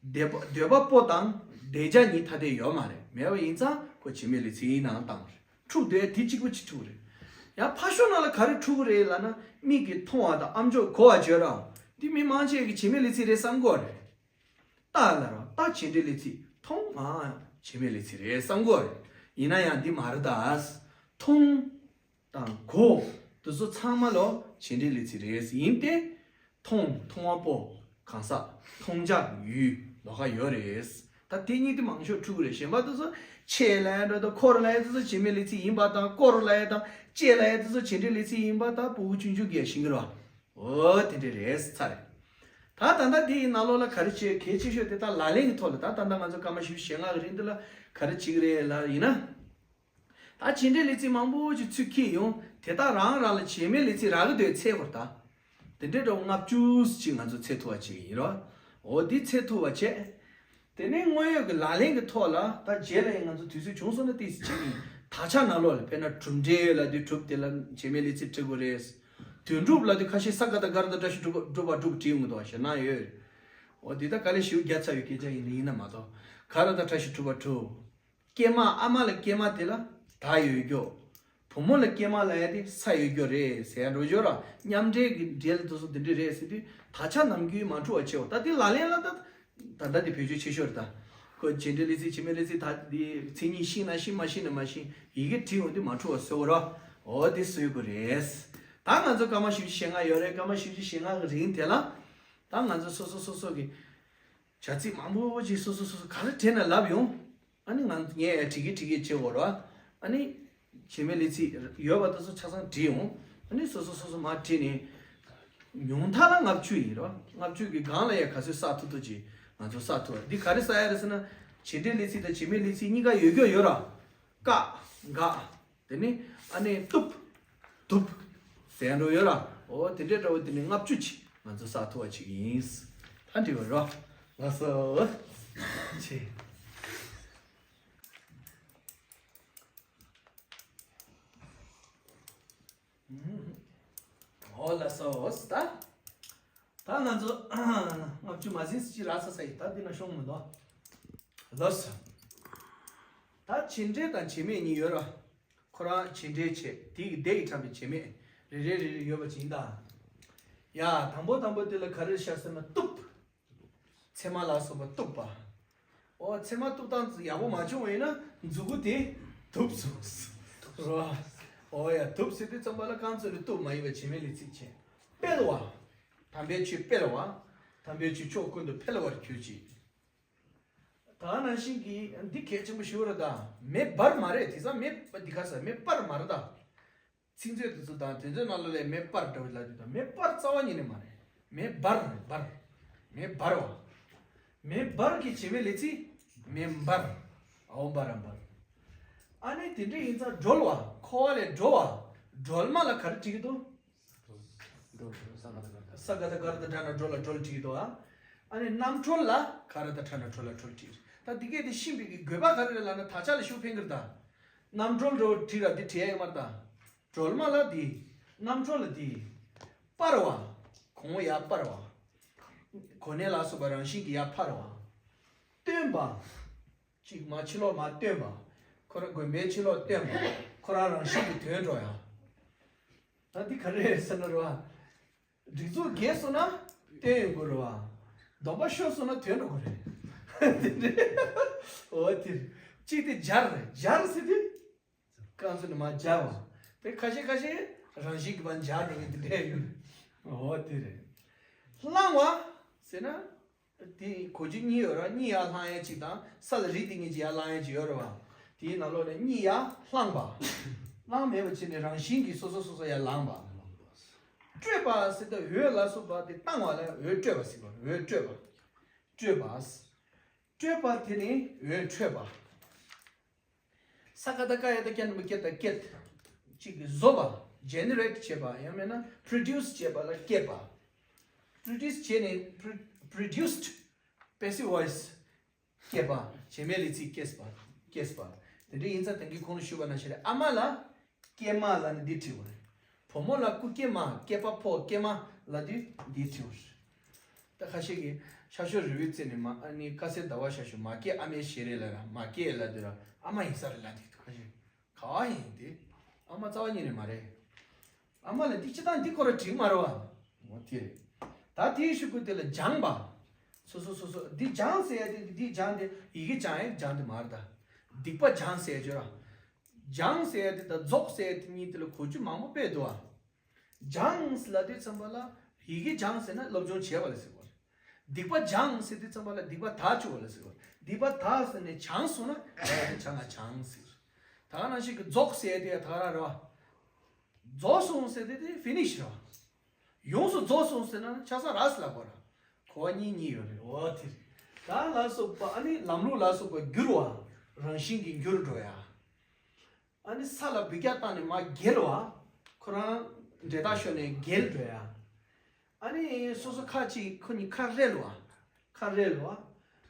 སྡོད་པ་སྡོད་པ་པོ་དང་སྡོད་བྱ་གཉིས་ཐ་དད་ཡོད་མ་རེད། མེད་པ་ཡིན་ཙང་ཁོ་བྱེད་མེད་ལས་ཚིག་ཡིན་ནའང་བཏང་རེད། འཁྲུག་སྡོད་དེ་གཅིག་པུ་ཅིག་འཁྲུག་རེད། ཡང་ཕར་ཕྱོགས་ནང་ལ་ག་རེ་འཁྲུག་གི་རེད་ལབ་ན། མིག་གིས་མཐོང་བ་དང་ཨ་མཆོག་གོ་བ་བརྗོད་ར། འདི་མི་མང་ཆེ་གིས་བྱེད་མེད་ལས་ཚིག་རེད་བསམ་གི་ཡོད་རེད། ལྟ་ལབ་ར། ལྟ་བྱེད་འབྲེལ་ལས་ཚིག་མཐོང་ང་བྱེད་མེད་ལས་ཚིག་རེད་བསམ་གི་ཡོད་རེད། ཡིན་ན་ཡང་འདི་མ་རེད་ད། མཐོང་དང་གོ། དེ་ཚོ་ཚང་མ་ལོ་བྱེད་འབྲེལ་ལས་ཚིག་རེད། ཡིན་ཏེ། མཐོང་མཐོང་བ་པོ། གང་ཟག་མཐོང་བྱ་ཡུལ་ལོགས་ཀ་ཡོད་རེད། ད་དེ་གཉིས་དེ་མང་ཤོས་འཁྲུག་གི་རེད། གཞན་པ་དེ་ཚོ་ཆེ་ལབ་ཡ་འདྲ་དང་འཁོར་ལབ་ཡ་དེ་ཚོ་བྱེད་མེད་ལས་ཚིག་ཡིན་པ་དང་། སྐོར་ལབ་ཡ་དང་ལྕེ་ལབ་ཡ་དེ་ཚོ་བྱེད་འབྲེལ་ལས་ཚིག་ཡིན་པ་ད་སྤུ་གུ་ཆུང་ཆུང་གིས་ཤེས་ཀྱི་རེད་བ། འོ་དེ་འདྲ་རེད་ཚར་རེད། ད་ད་ལྟ་དེའི་ནང་ལོགས་ལ་ག་རེ་བྱེད་གལ་ཆེ་ཤོས་དེ་ད་ལག་ལེན་གྱི་ཐོག་ལ། ད་ད་ལྟ་ང་ཚོ་སྐར་མ་བཞི་བཅུ་ཞེ་ལྔ་གི་རིང་འདི་ལ་ག་རེ་བྱེད་ཀྱི་རེད་ལབ་ཡིན་ན། ད་བྱེད་འབྲེལ་ལས་ཚིག་མང་པོ་ཅིག་ཚུར་འཁྱེར་ཡོང་། དེ་དག་རང་རང་ལ་བྱེད་མེད་ལས་ཚིག་རག་གི་འདུག་འཚོལ་དགོས་རེད་ད། དེ་འདྲའི་འདྲ་བོ་ལྔ་བཅུ་ཅིག་ང་ཚོ་འཚོལ་ཐུབ་པ་ཅིག་ཡིན་རོ། འོ་འདི་འཚོལ་ཐུབ་པ་བྱས། དེ་ནས་དངོས་ཡོད་ཀྱི་ལག་ལེན་གྱི་ཐོག་ལ། ད་རྗེས་ལ་ཡང་ང་ཚོ་དུས་ཚོད་བྱུང་སོང་ན་ཏོག་ཙམ་བྱེད་ཀྱི་ཡིན། དག་ཆ་ནང་ལོགས་ལ་དཔེར་ན་གྲུབ་འབྲས་ལབ་དུས་གྲུབ་དེ་ལ་བྱེད་མེད་ལས་ཚིག་འབྲི་དགོས་རེད། དོན་གྲུབ་ལབ་དུས་ཁ་ཤས་ས་ག་བཏགས་སྒ་ར་བཏགས་སྒྲ་ཞབས་ཀྱུ་སྒྲུབ་པ་སྒྲུབ་པ་སྒྲུབ་པ་བྲིས་ཡོང་གི་འདུག་བ། ཞེད་སྣང་ཡོད་རེད། འོ་འདི་ད་དཀའ་ལས་ཞེ་པོ་རྒྱག་ཚར་བའི་སྐད་ཆ་ཡིན་ན་ཡིན་ན་མ་གཏོགས། ག་ར་བཏགས་གྲ་ཞབས་ཀྱུ་གྲུ་བ་གྲུ། སྐྱེས་མ། ཨ་མ་ལ་སྐྱེས་མ་དེ་ལ་ད་ཡོད་རྒྱུ། བུ་མོ་ལ་སྐྱེས་མ་ལབ་ཡ་དེ་ས་ཡོད་རྒྱུ་རེད་ཟེར་ཡ་འགྲོ་ཞོར་ར། མཉམ་འབྲེལ་གྱི་འབྲེལ་དེ་ཚོ་དེ་འདྲ་རེད་ཟེར་དུས་ད་ཆ་ནམ་རྒྱུན་མ་འཁྲུག་པ་བྱེད་འོ། ད་དེ་ལག་ལེན་ལ་ད་ད་ལྟ་དེ་བེད་སྤྱོད་ཆེ་ཤོས་རེད་ད། ཁོ་བྱེད་འབྲེལ་ལས་ཚིག་བྱེད་མེད་ལས་ཚིག་ད་འདི་མཚན་ཉིད་ཤེས་ན་ཤེས་མ་ཤེས་ན་མ་ཤེས། ཡི་གེ་བྲིས་འོང་དུས་མ་འཁྲུལ་བ་བཟོ་དགོས་ར། འོ་དེ་བཟོ་དགོས་རེད། ད་ང་ཚོ་སྐར་མ་བཞི་བཅུ་ཞེ་ལྔ་ཡོད་རེད། སྐར་མ་བཞི་བཅུ་ཞེ་ལྔ་གི་རིང་དེ་ལ་ད་ང་ཚོ་སོ་སོ་སོ་སོ་གི་བྱ་ཚིག་མང་པོ་ཅིག་སོ་སོ་སོ་སོ་ག་རེ་དྲན་ན་ལབ་ཡོང་། ཨ་ནི་ང་ངས་ཡང་བྲིས་ཀྱི་བྲིས་ཀྱི་བྱེད་དགོས་ར། ཨ་ནི་བྱེད་མེད་ལས་ཚིག་ཡོད་པ་དེ་ཚོ་ཆ་ཚང་བྲིས་ཡོང་། ཨ་ནི་སོ་སོ་སོ་སོ་མར་བྲིས་ནས་ཉུང་མཐའ་ལ་ལྔ་བཅུ་ཡིན་ར། ལྔ་བཅུ་གི་སྒང་ལ་ཡང་ག་ཚོད་བསགས་ཐུབ་ཐུབ་ཅིག་ང་ཚོ་བསགས་ཐུབ། འདི་ག་རེ་བསགས་ཡ་རེད་ཟེར་ན། བྱེད་འབྲེལ་ལས་ཚིག་དང་བྱེད་མེད་ལས་ཚིག་གཉིས་ཀ་ཡོད་རྒྱུ་ཡོད་ར། ཀ་ག་དེ་ནི་ཨ་ནི་གཏུབ། དུབ། ཟེར་འགྲོ་ཡོད་ར། འོ་དེ་འདྲའི་འདྲ་བོ་དེ་ནི་ལྔ་བཅུ་ཅིག་ང་ཚོ་བསགས་ཐུབ་པ་ཅིག་ཡིན། ད་འགྲིག་པ་རོ། ལགས་སོ། ཆེ། འོ་ལགས་སོ། ད་ད་ང་ཚོ་ལྔ་བཅུ་མ་ཟིན་ཅི་རག་ས་ས་ཡིན། ད་འདི་ན་ཤོང་མི་འདུག་ལགས་སོ། ད་བྱེད་འབྲེལ་དང་བྱེད་མེད་གཉིས་ཡོད་ར། ཁོ་རང་བྱེད་འབྲེལ་བྱེད། དེ་གི་དེ་ཡི་ཐ་མའི་བྱེད་མེད་རེ་རེ་རེ་རེ་ཡོད་པ་ཅིག་ཡིན་ད། ཡ་དང་པོ་དང་པོ་དེ་ལ་ག་རེ་ཤར་ཟེར་ན་གཏུབ། ཚེར་མ་ལ་སོགས་པ་གཏུབ་པ། ཨོ་ཚེར་མ་གཏུབ་སྟངས་ཡག་པོ་མ་བྱུང་བ་ཡིན་ན་མཛུ་གུ་དེ་གཏུབ་སོང་རོ། ཨོ་ཡ་གཏུབ་ཟེར་དུས་ཙམ་པ་ལ་རྐང་ཚུགས་ནས་གཏུབ་མ་ཡིན་པའི་བྱེད་མེད་ལས་ཚིག་བྱས། སྤེལ་བ། དམ་པའི་ཆོས་སྤེལ་བ། དམ་པའི་ཆོས་ཕྱོགས་ཀུན་ཏུ་འཕེལ་བར་གྱུར་ཅིག་ད་ནང་བཞིན་གྱི་འདི་གལ་ཆེན་པོ་ཞིག་རེད་ད། མེ་འབར་མ་རེད། དེང་སང་མེ་འདི་ག་ས་མེ་སྤར་མ་རེད་ད། ཚིག་མཛོད་དེ་ཚོ་དང་དེ་ཚོའི་ནང་ལོགས་ལ་མེ་སྤར་འདྲ་བོ་ལབ་དུས་དང་མེ་སྤར་རྩ་བ་ཉིད་ནས་མ་རེད། མེ་འབར་རེད་འབར། མེ་འབར་བ། མེ་འབར་གྱི་བྱེད་མེད་ལས་ཚིག་མེ་འབར། ཨའོ་འབར་ར་འབར། ཨ་ནི་དེ་འདྲ་ཡིན་ཙང་སྒྲོལ་བ། འཁོར་བ་ལས་སྒྲོལ་བ། སྒྲོལ་མ་ལ་ག་རེ་བྲིས་ཀྱི་འདུག་ས་ག་ད་ག་ར་དང་བྲལ་ན་སྒྲོལ་ལ་སྒྲོལ་བྲིས་ཀྱི་འདུག་ཨ་ནི་རྣམ་གྲོལ་ལ་ག་ར་དང་བྲལ་ན་གྲོལ་ལ་གྲོལ་བྲིས། ད་འདི་གས་དེ་ཤེས་པའི་གི་དགོས་པ་ག་རེ་རེད་ལབ་ན་དག་ཆ་ལ་ཤུགས་ཕན་གི་རེད་ད། རྣམ་གྲོལ་འདྲ་བོ་བྲིས་ར་འདི་བྲིས་ཡ་ཡོད་མ་རེད་ད། སྒྲོལ་མ་ལ་འདི། རྣམ་གྲོལ་ལ་འདི། སྤར་བ། གོང་བུ་ཡར་སྤར་བ། གོ་གནས་ལ་སོགས་པ་རང་བཞིན་གྱིས་ཡར་འཕར་བ། སྟོན་པ། གཅིག་མ་ཕྱི་ལོགས་མ་སྟོན་པ། ཁོ་རང་དགོན་པའི་ཕྱི་ལོགས་སྟོན་པ། ཁོ་རང་རང་བཞིན་གྱིས་ཐོན་འགྲོ་ཡ། ད་འདི་ག་རེ་རེད་ཟེར་ན་རེད་བ། སྒྲིག་འཛུགས་རྒྱས་སོང་ན་སྟོན་ཡོང་དགོས་རེད་བ། སྡོམ་པ་ཤོར་སོང་ན་ཐོན་འགྲོ་དགོས་རེད། དེ་འདྲ། འོ་དེ་རེད། གཅིག་དེ་སྦྱར་རེད། སྦྱར་ཟེར་དུས། རྐང་ཚུགས་ནས་མར་སྦྱར་བ། དེ་ཁ་ཤས་ཁ་ཤས་རང་བཞིན་གྱིས་མར་སྦྱར་འགྲོ་མཁན་དེ་འདྲ་ཡོད་རེད། འོ་དེ་རེད། བསླང་བ་ཟེར་ན། དེ་གོ་རྒྱུ་གཉིས་ཡོད་ར། གཉིས་ཡར་བསླང་ཡས་གཅིག་དང་ས་ལ་རི་དེ་གཉིས་ཀྱི་ཡར་བསླང་ཡས་གཅིག་ཡོད་རེད་བ། དེའི་ནང་ལོགས་ནས་གཉིས་ཡར་བསླངས་པ། བསླངས་མེད་པ་བྱས་ནས་རང་བཞིན་གྱིས་སོ་སོ་སོ་སོ་ཡར་ལངས་པ། སྤྲོད་པ་ཟེར་ཏེ་འོད་ལ་སོགས་པ་དེ་བཏང་བ་ལ་འོད་སྤྲོད་པ་ཟེར་བ། འོད་སྤྲོད་པ། སྤྲོད་པ། སྤྲོད་པ་དེ་ནི་འོད་འཕྲོད་པ། ས་ཀ་བཏགས་སྐ་ཡ་བཏགས་སྐྱ་འགྲེང་བུ་སྐྱེ་བཏགས་སྐྱེད། གཅིག་གིས་བཟོ་བ། ཇེ་ནེ་རེ་ཊི་བྱེད་པ་ཡང་མིན་ན་པྲོ་ཌིའུ་སི་བྱེད་པ་ལ་སྐྱེད་པ། པྲོ་ཌིའུ་སི་བྱས་ནས་པྲོ་ཌིའུ་སི་ཌི། པེ་སིབ་བོ་ཡིས། སྐྱེད་པ། བྱེད་མེད་ལས་ཚིག་སྐྱེས་པ། སྐྱེས་པ། དེ་འདྲ་ཡིན་ཙང་ད་གིན་གོང་ལ་ཞུས་པ་ནང་བཞིན་རེད། ཨ་མ་ལ། སྐྱེས་མ་ལབ་ནས་འདི་བྲིས་པ་རེད། བུ་མོ་ལ་སྐུ་སྐྱེས་མ། སྐྱེས་པ་ཕོ་སྐྱེས་མ་ལབ་དུས་འདི་བྲིས་པ་རེད། ད་ཁ་ཤས་ཀྱིས་ཤར་ཕྱོགས་རི་བོའི་རྩེ་ནས་མ། ཨ་ནི་དཀར་གསལ་ཟླ་བ་ཤར་བྱུང་། མ་སྐྱེས་ཨ་མའི་ཞལ་རས་ལ་ར། མ་སྐྱེས་ལབ་དུས་ར་ཨ་མ་ཡིན་ས་རེད་ལབ་འདུག་ཁ་ཤས། ག་བ་ཡིན་དེ། ཨ་མ་རྩ་བ་ཉིད་ནས་མ་རེད། ཨ་མ་ལ་འདི་སྤྱིར་བཏང་འདི་ཁོ་ར་བྲིས་མ་རེད་བ། འོ་དེ་རེད། ད་དེའི་གཞུག་གུ་དེ་ལ་སྦྱངས་པ། སོ་སོ་སོ་སོ་འདི་སྦྱངས་ཟེར་ཡ་དེ་འདི་སྦྱངས་དེ་ཡི་གེ་སྦྱངས་ཡ་སྦྱངས་དེ་མ་རེད་ད། སྡིག་པ་སྦྱངས་ཟེར་ཡ་ཅོ་ར། སྦྱངས་ཟེར་ཡ་དེ་ད་རྫོགས་ཟེར་ཡ་དེ་གཉིས་དེ་ལ་གོ་རྒྱུ་མང་པོ་དཔེ་འདུག་བ། སྦྱངས་ལབ་དུས་ཙམ་པ་ལ་ཡི་གེ་སྦྱངས་ཟེར་ན་སློབ་སྦྱོང་བྱས་པ་ལ་ཟེར་བ་རེད། སྡིག་པ་སྦྱངས་ཟེར་དུས་ཙམ་པ་ལ་སྡིག་པ་དག་བཅུག་པ་ལ་ཟེར་བ་རེད། སྡིག་པ་དག་ཟེར་ནས་སྦྱངས་སོང་ན་ཡ་དེ་བྱ་ང་སྦྱངས་ཟེར། ད་ག་ནང་བཞིན་གྱི་རྫོགས་ཟེར་དེ་ཡ་ད་ག་རང་རེད་བ། རྫོགས་སོང་ཟེར་དེ་དེ་ཕི་ནིཤ་རེད་བ། ཡོངས་སུ་རྫོགས་སོང་ཟེར་ན་ཆགས་ས་རག་ཟེར་ལབ་པ་རེད། གོ་བ་གཉིས་གཉིས་ཡོད་རེད། འོ་དེ་རེད། ད་ལ་སོགས་པ་ཨ་ནི་ལམ་ལུགས་ལ་སོགས་པ་འགྱུར་བ། རང་བཞིན་གྱིས་འགྱུར་འགྲོ་ཡ། ཨ་ནི་ས་ལ་འབུད་རྒྱག་བཏང་ནས་མར་འགྱེལ་བ། ཁོ་རང་འདྲེད་ཐག་ཤོར་ནས་འགྱེལ་འགྲོ་ཡ། ཨ་ནི་སོ་སོ་ཁ་ཅིག་ཁོ་གཉིས་ཁ་རལ་བ། ཁ་རལ་བ།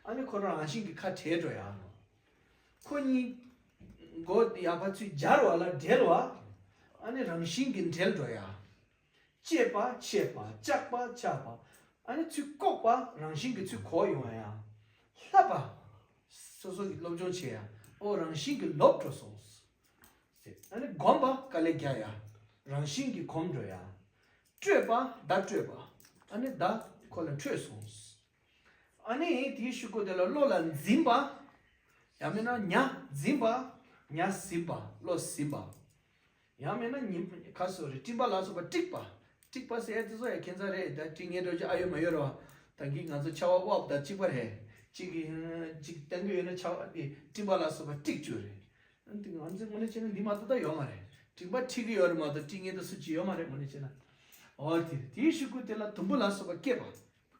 ཨ་ནི་ཁོ་རང་རང་བཞིན་གྱིས་ཁ་བྲལ་འགྲོ་ཡ། ཁོ་གཉིས་མགོ་ཡར་ཕར་ཚུར་སྦྱར་བ་ལ་འབྲེལ་བ། ཨ་ནི་རང་བཞིན་གྱིས་འབྲེལ་འགྲོ་ཡ། བཅད་པ་ཆད་པ་བཅག་པ་ཆག་པ། ཨ་ནི་ཚུར་བཀོག་པ་རང་བཞིན་གྱིས་ཚུར་གོག་ཡོང་ཡ། བསླབ་པ། སོ་སོ་གིས་སློབ་སྦྱོང་བྱེད་ཡ། ཨོ་རང་བཞིན་གྱིས་ལོག་འགྲོ་སོང་། ཨ་ནི་སྒོམ་པ་དཀའ་ལས་རྒྱག་ཡ། རང་བཞིན་གྱིས་གོམས་འགྲོ་ཡ། སྤྲོས་པ་བརྡ་སྤྲོས་པ། ཨ་ནི་བརྡ་ཁོ་ལ་འཕྲོད་སོང་། ཨ་ནི་དེའི་གཞུག་གུ་དེ་ལ་བློ་ལ་འཛིན་པ། ཡང་མིན་ན་ཉ་འཛིན་པ། ཉ་ཟིན་པ། བློ་ཟིན་པ། ཡང་མིན་ན་ཉིན་ཁ་སོ་རེ་སྤྲིན་པ་ལ་སོགས་པ་དཀྲིགས་པ། དཀྲིགས་པ་ཟེར་ཡ་དེ་ཚོ་ཡང་ཁྱད་མཚར་རེད། ད་དཀྲིགས་ངེས་འགྲོ་ཅིག་ཨ་ཡོད་མ་ཡོད་རེད་བ། ད་གིན་ང་ཚོ་ཆར་པ་འབབ་དང་གཅིག་པ་རེད། གཅིག་གིས་གཅིག་བསྟན་གྱི་ཡོད་ན་ཆར་པ་དེ་སྤྲིན་པ་ལ་སོགས་པ་དཀྲིགས་བཅུག་རེད། ཨ་ནི་ང་ཚོས་དངོས་གནས་བྱས་ན་འདི་མ་གཏོགས་ད་ཡོད་མ་རེད། དཀྲིགས་པ་དཀྲིགས་ཀྱི་ཡོད་རེད་མ་གཏོགས་དཀྲིགས་ངེས་དེ་སུ་གཅིག་ཡོད་མ་རེད་དངོས་གནས་བྱས་ན། འོ་དེ་དེའི་གཞུག་གུ་དེ་ལ་དུམ་བུ་ལ་སོགས་པ་སྐྱེས་པ།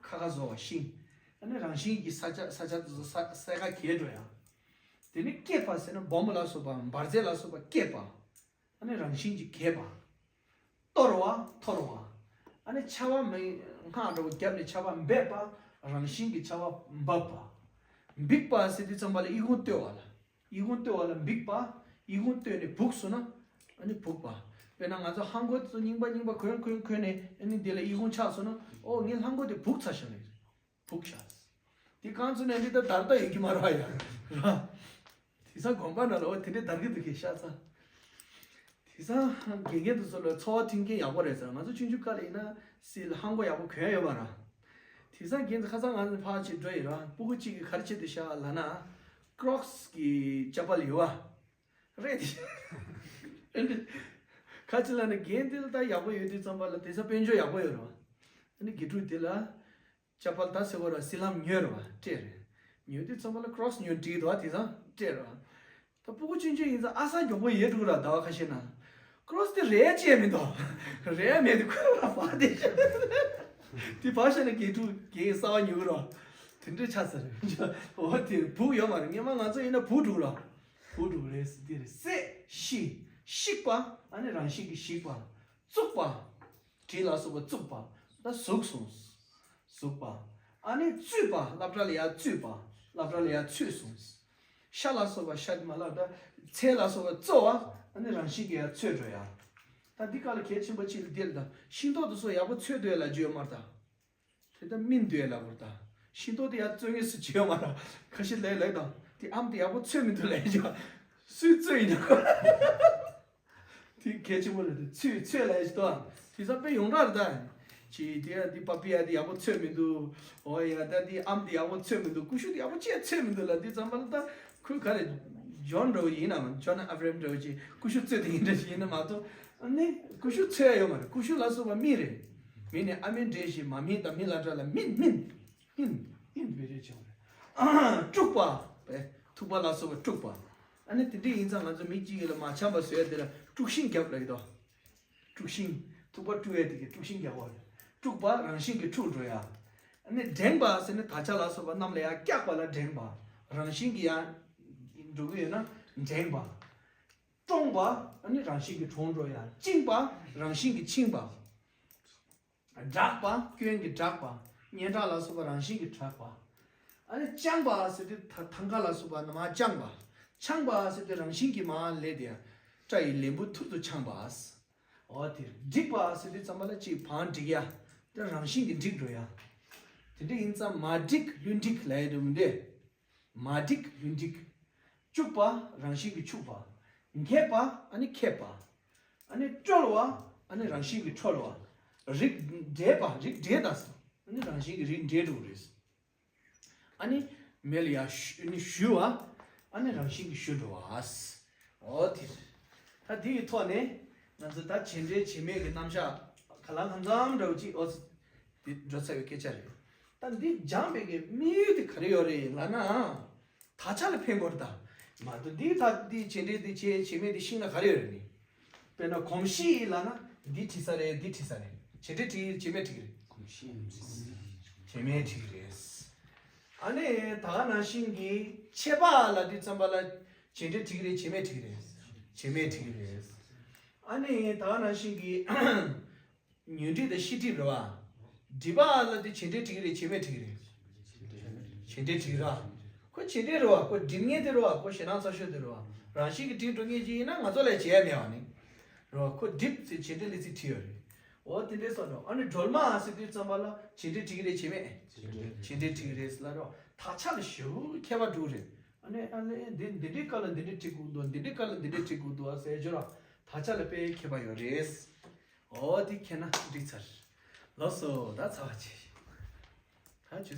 ཁ་ཁ་བཟོ་བ་ཤིང་། ཨ་ནི་རང་བཞིན་གྱིས་ས་ཆ་ས་ཆ་དེ་ཚོ་ས་ས་ཁ་གས་འགྲོ་ཡ། དེ་ནི་སྐྱེས་པ་ཟེར་ན་སྦོམ་པོ་ལ་སོགས་པ་འབར་རྫས་ལ་སོགས་པ་སྐྱེས་པ། ཨ་ནི་རང་བཞིན་གྱིས་གས་པ། གཏོར་བ་འཐོར་བ། ཨ་ནི་ཆར་པ་མེ་སྔགས་འདྲ་བོ་བརྒྱབ་ནས་ཆར་པ་འབེབས་པ། རང་བཞིན་གྱིས་ཆར་པ་འབབ་པ། འབིགས་པ་ཟེར་དུས་ཙམ་པ་ལ་ཨི་ཁུང་བརྟོལ་བ་ལ། ཨི་ཁུང་བརྟོལ་བ་ལ་འབིགས་པ། ཨི་ཁུང་བརྟོལ་ནས་བུག་སོང་ན་ཨ་ནི་བུག་པ། དཔེར་ན་ང་ཚོ་ལྷམ་གོག་དེ་ཚོ་རྙིང་པ་རྙིང་པ་གོན་གོན་གོན་ནས་ཨ་ནི་འདི་ལ་ཨི་ཁུང་ཆགས་སོང་ན་ཨོ་ངའི་ལྷམ་གོག་དེ་བུག་ཚར་ཤག་ལབ་ཡོད་རེད། བུག་ཤག་དེ་གང་ཚོ་ནས་འདི་ལྟར་དར་ད་ཡོད་ཀྱི་མ་རེད་ཡ། ར། དེང་སང་དགོན་པ་ནང་ལ་ཨོ་དེ་འདྲའི་དར་གྱི་འདུག་གི་ཤ་ཚ། དེང་སང་དགེ་རྒན་དེ་ཚོ་ལ་འཚོ་བ་མཐུན་རྐྱེན་ཡག་པོ་རེད་ཟེར། ང་ཚོ་ཆུང་ཆུང་སྐབས་ལ་ཡིན་ན་སིལ་ལྷམ་གོག་ཡག་པོ་གོན་ཡོད་མ་རེད། དེང་སང་རྒན་ཚོ་ཁ་སང་ང་ཚོ་ཕར་ཕྱིན་འགྲོ་ཡིན་ར་སྤུ་གུ་གཅིག་གིས་ག་རེ་བྱེད་འདུག་ཤག་ལབ་ན། ཀྲོག་སི་གི་ཅ་པལ་ཡོད་བ། རེད་དེ། ཁ་ཅིག་ལབ་ན་རྒན་དེ་ལ་ད་ཡག་པོ་ཡོད་དུས་ཙམ་པ་ལ་དེང་སང་དཔལ་འབྱོར་ཡག་པོ་ཡོད་རེད་བ། ཨ་ནི་དགེ་ཕྲུག་དེ་ལ། ཅ་པལ་ད་ཟེར་བ་ར་སིལ་ལྷམ་ཉོས་རེད་བ་སྤྲད་རེད། ཉོས་དུས་ཙམ་པ་ལ་ཀྲོག་སི་ཉོས་འགྲིག་འདུག་བ་དེང་སང་སྤྲད་རེད་བ། ད་སྤུ་གུ་ཆུང་ཆུང་ཡིན་ཙང་ཨ་ས་མགྱོགས་པོ་ཡལ་འགྲོ་ར་ཟླ་བ་ཁ་ཤས་ནང་། ཀྲོག་སི་དེ་རལ་ཅི་ཡང་མི་འདུག་རལ་མེད་དེ་ཁོ་ར་བ་དེ་ཤ། དེ་བ་ཤ་ནས་དགེ་ཕྲུག་རྒན་གསར་བ་ཉོ་གི་ར། དེ་འདྲ་ཆགས་ཚར་རེད། འོ་དེ་བུག་ཡོད་མ་རེད། སྔོན་མ་ང་ཚོ་ཡིན་ན་བུག་འགྲོ་ར། བུག་འགྲོ་རེད་ཟེར་དེ་རེད། བསྲེག་ཤི། བཤིག་པ། ཨ་ནི་རང་བཞིན་གྱིས་བཤིག་པ། བཙུགས་པ། གྲི་ལ་སོགས་པ་བཙུགས་པ། ད་ཟུག་སོང་། ཟུག་པ། ཨ་ནི་བཙུད་པ། སློབ་གྲྭ་ལ་ཡར་བཙུད་པ། སློབ་གྲྭ་ལ་ཡར་ཚུད་སོང་། ཤ་ལ་སོགས་པ་ཤ་མ་ལ་ད་ཚལ་ལ་སོགས་པ་བཙོ་བ། ཨ་ནི་རང་བཞིན་གྱིས་ཡར་ཚོས་འགྲོ་ཡ། ད་འདི་ག་ལ་གལ་ཆེན་པོ་ཅིག་ལ་འདིར་ད་ཤིང་ཏོག་དེ་ཚོ་ཡག་པོ་ཚོས་འདོད་ལ་བརྗོད་མར་ད། དེ་ད་སྨིན་འདོད་ལ་བུར་ད། ཤིང་ཏོག་དེ་ཡར་བཙོ་ངེས་སུ་བྱེད་མ་ར། ཁ་ཤས་ལས་ལས་དང་དེ་ཨམ་དེ་ཡག་པོ་ཚོས་མི་འདུག་ལས་ཀྱང་། སུས་བཙོས་ཡིན་ན། དེ་གལ་ཆེན་པོ་རེད་དེ་ཚོས་ཚོས་ལས་ཀྱི་ཏོ། དེ་ས་དཔེ་ཡོངས་གྲགས་རེད་ད། ཅི་དེ་ཡ་དེ་པ་པི་ཡ་དེ་ཡག་པོ་ཚོས་མི་འདུག་ཨོ་ཡ་ད་དེ་ཨམ་དེ་ཡག་པོ་ཚོས་མི་འདུག་ཀུ་ཤུ་དེ་ཡག་པོ་ཅི་ཡང་ཚོས་མི་འདུག་ལ་དེ་ཙམ་པ་ལ་ད་ཁོས་ག་རེ། ཇོན་འདྲ་བོ་ཡིན་ནམ་ཇོན་ཨབ་རེམ་འདྲ་བོ་ཅིག་ཀུ་ཤུ་ཚོས་དེ་ཡིན་འདྲ་ཞིག་ཡིན་ན་མ་གཏོགས། ཨ་ནི་ཀུ་ཤུ་ཚོས་ཡ་ཡོད་མ་རེད། ཀུ་ཤུ་ལ་སོགས་པ་སྨིན་རེད། མིན་ནི་ཨ་མིན་འདྲེས་ཤིག་མ་སྨིན་དང་མིན་ལ་འདྲ་ལ་སྨིན་སྨིན། ཨིན། ཨིན་བེ་རེ་ཆེ་བ་རེད། དཀྲུགས་པ། བས་ཐུག་པ་ལ་སོགས་པ་དཀྲུགས་པ། ཨ་ནི་དེ་འདྲ་ཡིན་ཙང་ང་ཚོ་མི་གཅིག་ཡིན་ལ་མ་འཆམ་པ་བཟོས་ཡ་དེ་ལ་དཀྲུགས་ཤིང་རྒྱབ་ལ་ཡོད་དོ། དཀྲུགས་ཤིང་། ཐུག་པ་དཀྲུགས་ཡ་དེ་གི་དཀྲུགས་ཤིང་རྒྱབ་པ་རེད། དཀྲུགས་པ་རང་བཞིན་གྱིས་འཁྲུགས་འགྲོ་ཡ། ཨ་ནི་འགྲེང་པ་ཟེར་ནི་དར་ཆ་ལ་སོགས་པ་གནམ་ལ་ཡར་བཀྱག་པ་ལ་འགྲེང་པ། རང་བཞིན་གྱིས་ཡར་འགྲོ་གི་ཡོད་ན་འགྲེང་པ། ཀྲོང་པ། ཨ་ནི་རང་བཞིན་གྱིས་གྲོངས་འགྲོ་ཡ། བཅིངས་པ། རང་བཞིན་གྱིས་འཆིང་པ། སྦྲགས་པ། སྐྱོན་གྱིས་སྦྲགས་པ། སྙན་གྲགས་ལ་སོགས་པ་རང་བཞིན་གྱིས་གྲགས་པ། ཨ་ནི་བཅང་པ་ཟེར་དུས་ཐ་ཐང་ཀ་ལ་སོགས་པ་ནི་མར་བཅང་པ། འཆང་པ་ཟེར་དུས་རང་བཞིན་གྱིས་མར་ལས་དེ་སྐྲ་ཡི་ལན་བུ་ཐུར་དུ་འཆང་པ། འོ་དེ་འགྲིག་པ་ཟེར་དུས་ཙམ་པ་ལ་གཅིག་བང་འགྲིག་ཡ། དེ་རང་བཞིན་གྱིས་འགྲིག་འགྲོ་ཡ། དེ་འདྲ་ཡིན་ཙང་མ་འགྲིག་ལུས་འགྲིག་ལབ་ཡ་འདུག་འདི། མ་འགྲིག་ལུས་འགྲིག་སྐྱུག་པ། རང་བཞིན་གྱིས་སྐྱུག་པ། འགྱེལ་བ། ཨ་ནི་ཁེབས་པ། ཨ་ནི་ཁྲོལ་བ། ཨ་ནི་རང་བཞིན་གྱིས་ཁྲོལ་བ། རིགས་འགྲེས་པ། རིགས་འགྲེས་ད་སོ། ཨ་ནི་རང་བཞིན་གྱིས་རིགས་འགྲེས་འགྲོ་གི་རེད། ཨ་ནི་མེ་ལ་ཡ་ཞུ་ཨ་ནི་ཞུ་བ། ཨ་ནི་རང་བཞིན་གྱིས་ཞུ་འགྲོ་བ། འོ་དེ་རེད། ད་དེ་ཡི་ཐོག་ནས་ང་ཚོ་ད་བྱེད་འབྲེལ་བྱེད་མེད་ཀྱི་རྣམ་གཞག་ག་ལ་ལྷང་ཙམ་འདྲ་བོ་ཅིག་འོ་དེ་འགྲོ་ཚར་བའི་སྐད་ཆ་རེད། ད་འདི་སྦྱངས་པའི་གི་དམིགས་ཡུལ་དེ་ག་རེ་ཡོད་རེད་ལབ་ན། དག་ཆ་ལ་ཕན་དགོས་རེད་ད། མ་གཏོགས་འདི་ད་འདི་བྱེད་འབྲེལ་འདི་བྱེད་བྱེད་མེད་འདི་ཤེས་ན་ག་རེ་ཡོད་རེད་ནི། དཔེར་ན་གོམས་གཤིས་ལབ་ན་འདི་བྲིས་ས་རེད་འདི་བྲིས་ས་རེད། བྱེད་འབྲེལ་བྲིས་བྱེད་མེད་བྲིས་གི་རེད། གོམས་གཤིས་བྲིས་ས་རེད། བྱེད་མེད་བྲིས་གི་རེད། ཨ་ནི་ད་ག་ནང་བཞིན་གྱི་ཆད་པ་ལབ་དུས་ཙམ་པ་ལ་བྱེད་འབྲེལ་བྲིས་གི་རེད་བྱེད་མེད་བྲིས་གི་རེད། བྱེད་མེད་བྲིས་གི་རེད། ཨ་ནི་ད་ག་ནང་བཞིན་གྱི་ཉོན་སྒྲིབ་དང་ཤེས་སྒྲིབ་རེད་བ། སྒྲིབ་པ་ལབ་དུས་བྱེད་འབྲེལ་བྲིས་གི་རེད་བྱེད་མེད་བྲིས་གི་རེད། བྱེད་འབྲེལ་བྲིས་གི་ར། ཁོ་བྱེད་འབྲེལ་རེད་བ། ཁོ་སྒྲིབ་མཁན་དེ་རེད་བ། ཁོ་ཞེ་སྡང་ཚ་ཤོས་དེ་རེད་བ། རང་བཞིན་གྱིས་སྒྲིབ་འགྲོ་མཁན་ཅིག་ཡིན་ན་ང་ཚོ་ལ་བྱེད་ཡ་མེད་བ་ནི། རེད་བ། ཁོ་སྒྲིབ་ཟེར་བྱེད་འབྲེལ་ལས་ཚིག་བྲིས་ཡོད་རེད། འོ་དེ་འདྲའི་སོགས་འགྲོ། ཨ་ནི་སྒྲོལ་མ་ཟེར་དུས་ཙམ་པ་ལ་བྱེད་འབྲེལ་བྲིས་གི་རེད་བྱེད་མེད། བྱེད་འབྲེལ་བྲིས་གི་རེད་ཟེར་ལ་རེད་བ། དག་ཆ་ལ་ཞེ་པོ་ཁྱད་པར་འགྲོ་གི་རེད། ཨ་ནི་ཨ་ནི་འདི་འདི་འདྲའི་སྐབས་ལ་འདི་འདྲའི་བྲིས་དགོས་འདུག་འདི་འདྲའི་སྐབས་ལ་འདི་འདྲའི་བྲིས་དགོས་འདུག་ཟེར་རྒྱུ་ར། དག་ཆ་ལ་དཔེ་ཁྱད་པར་ཡོད་རེད། འོ་དེ་ཁྱེད་ན་འགྲིག་ཚར། ལགས་སོ་ད་ཚར་བ་ཆེ། ད་ཆུ།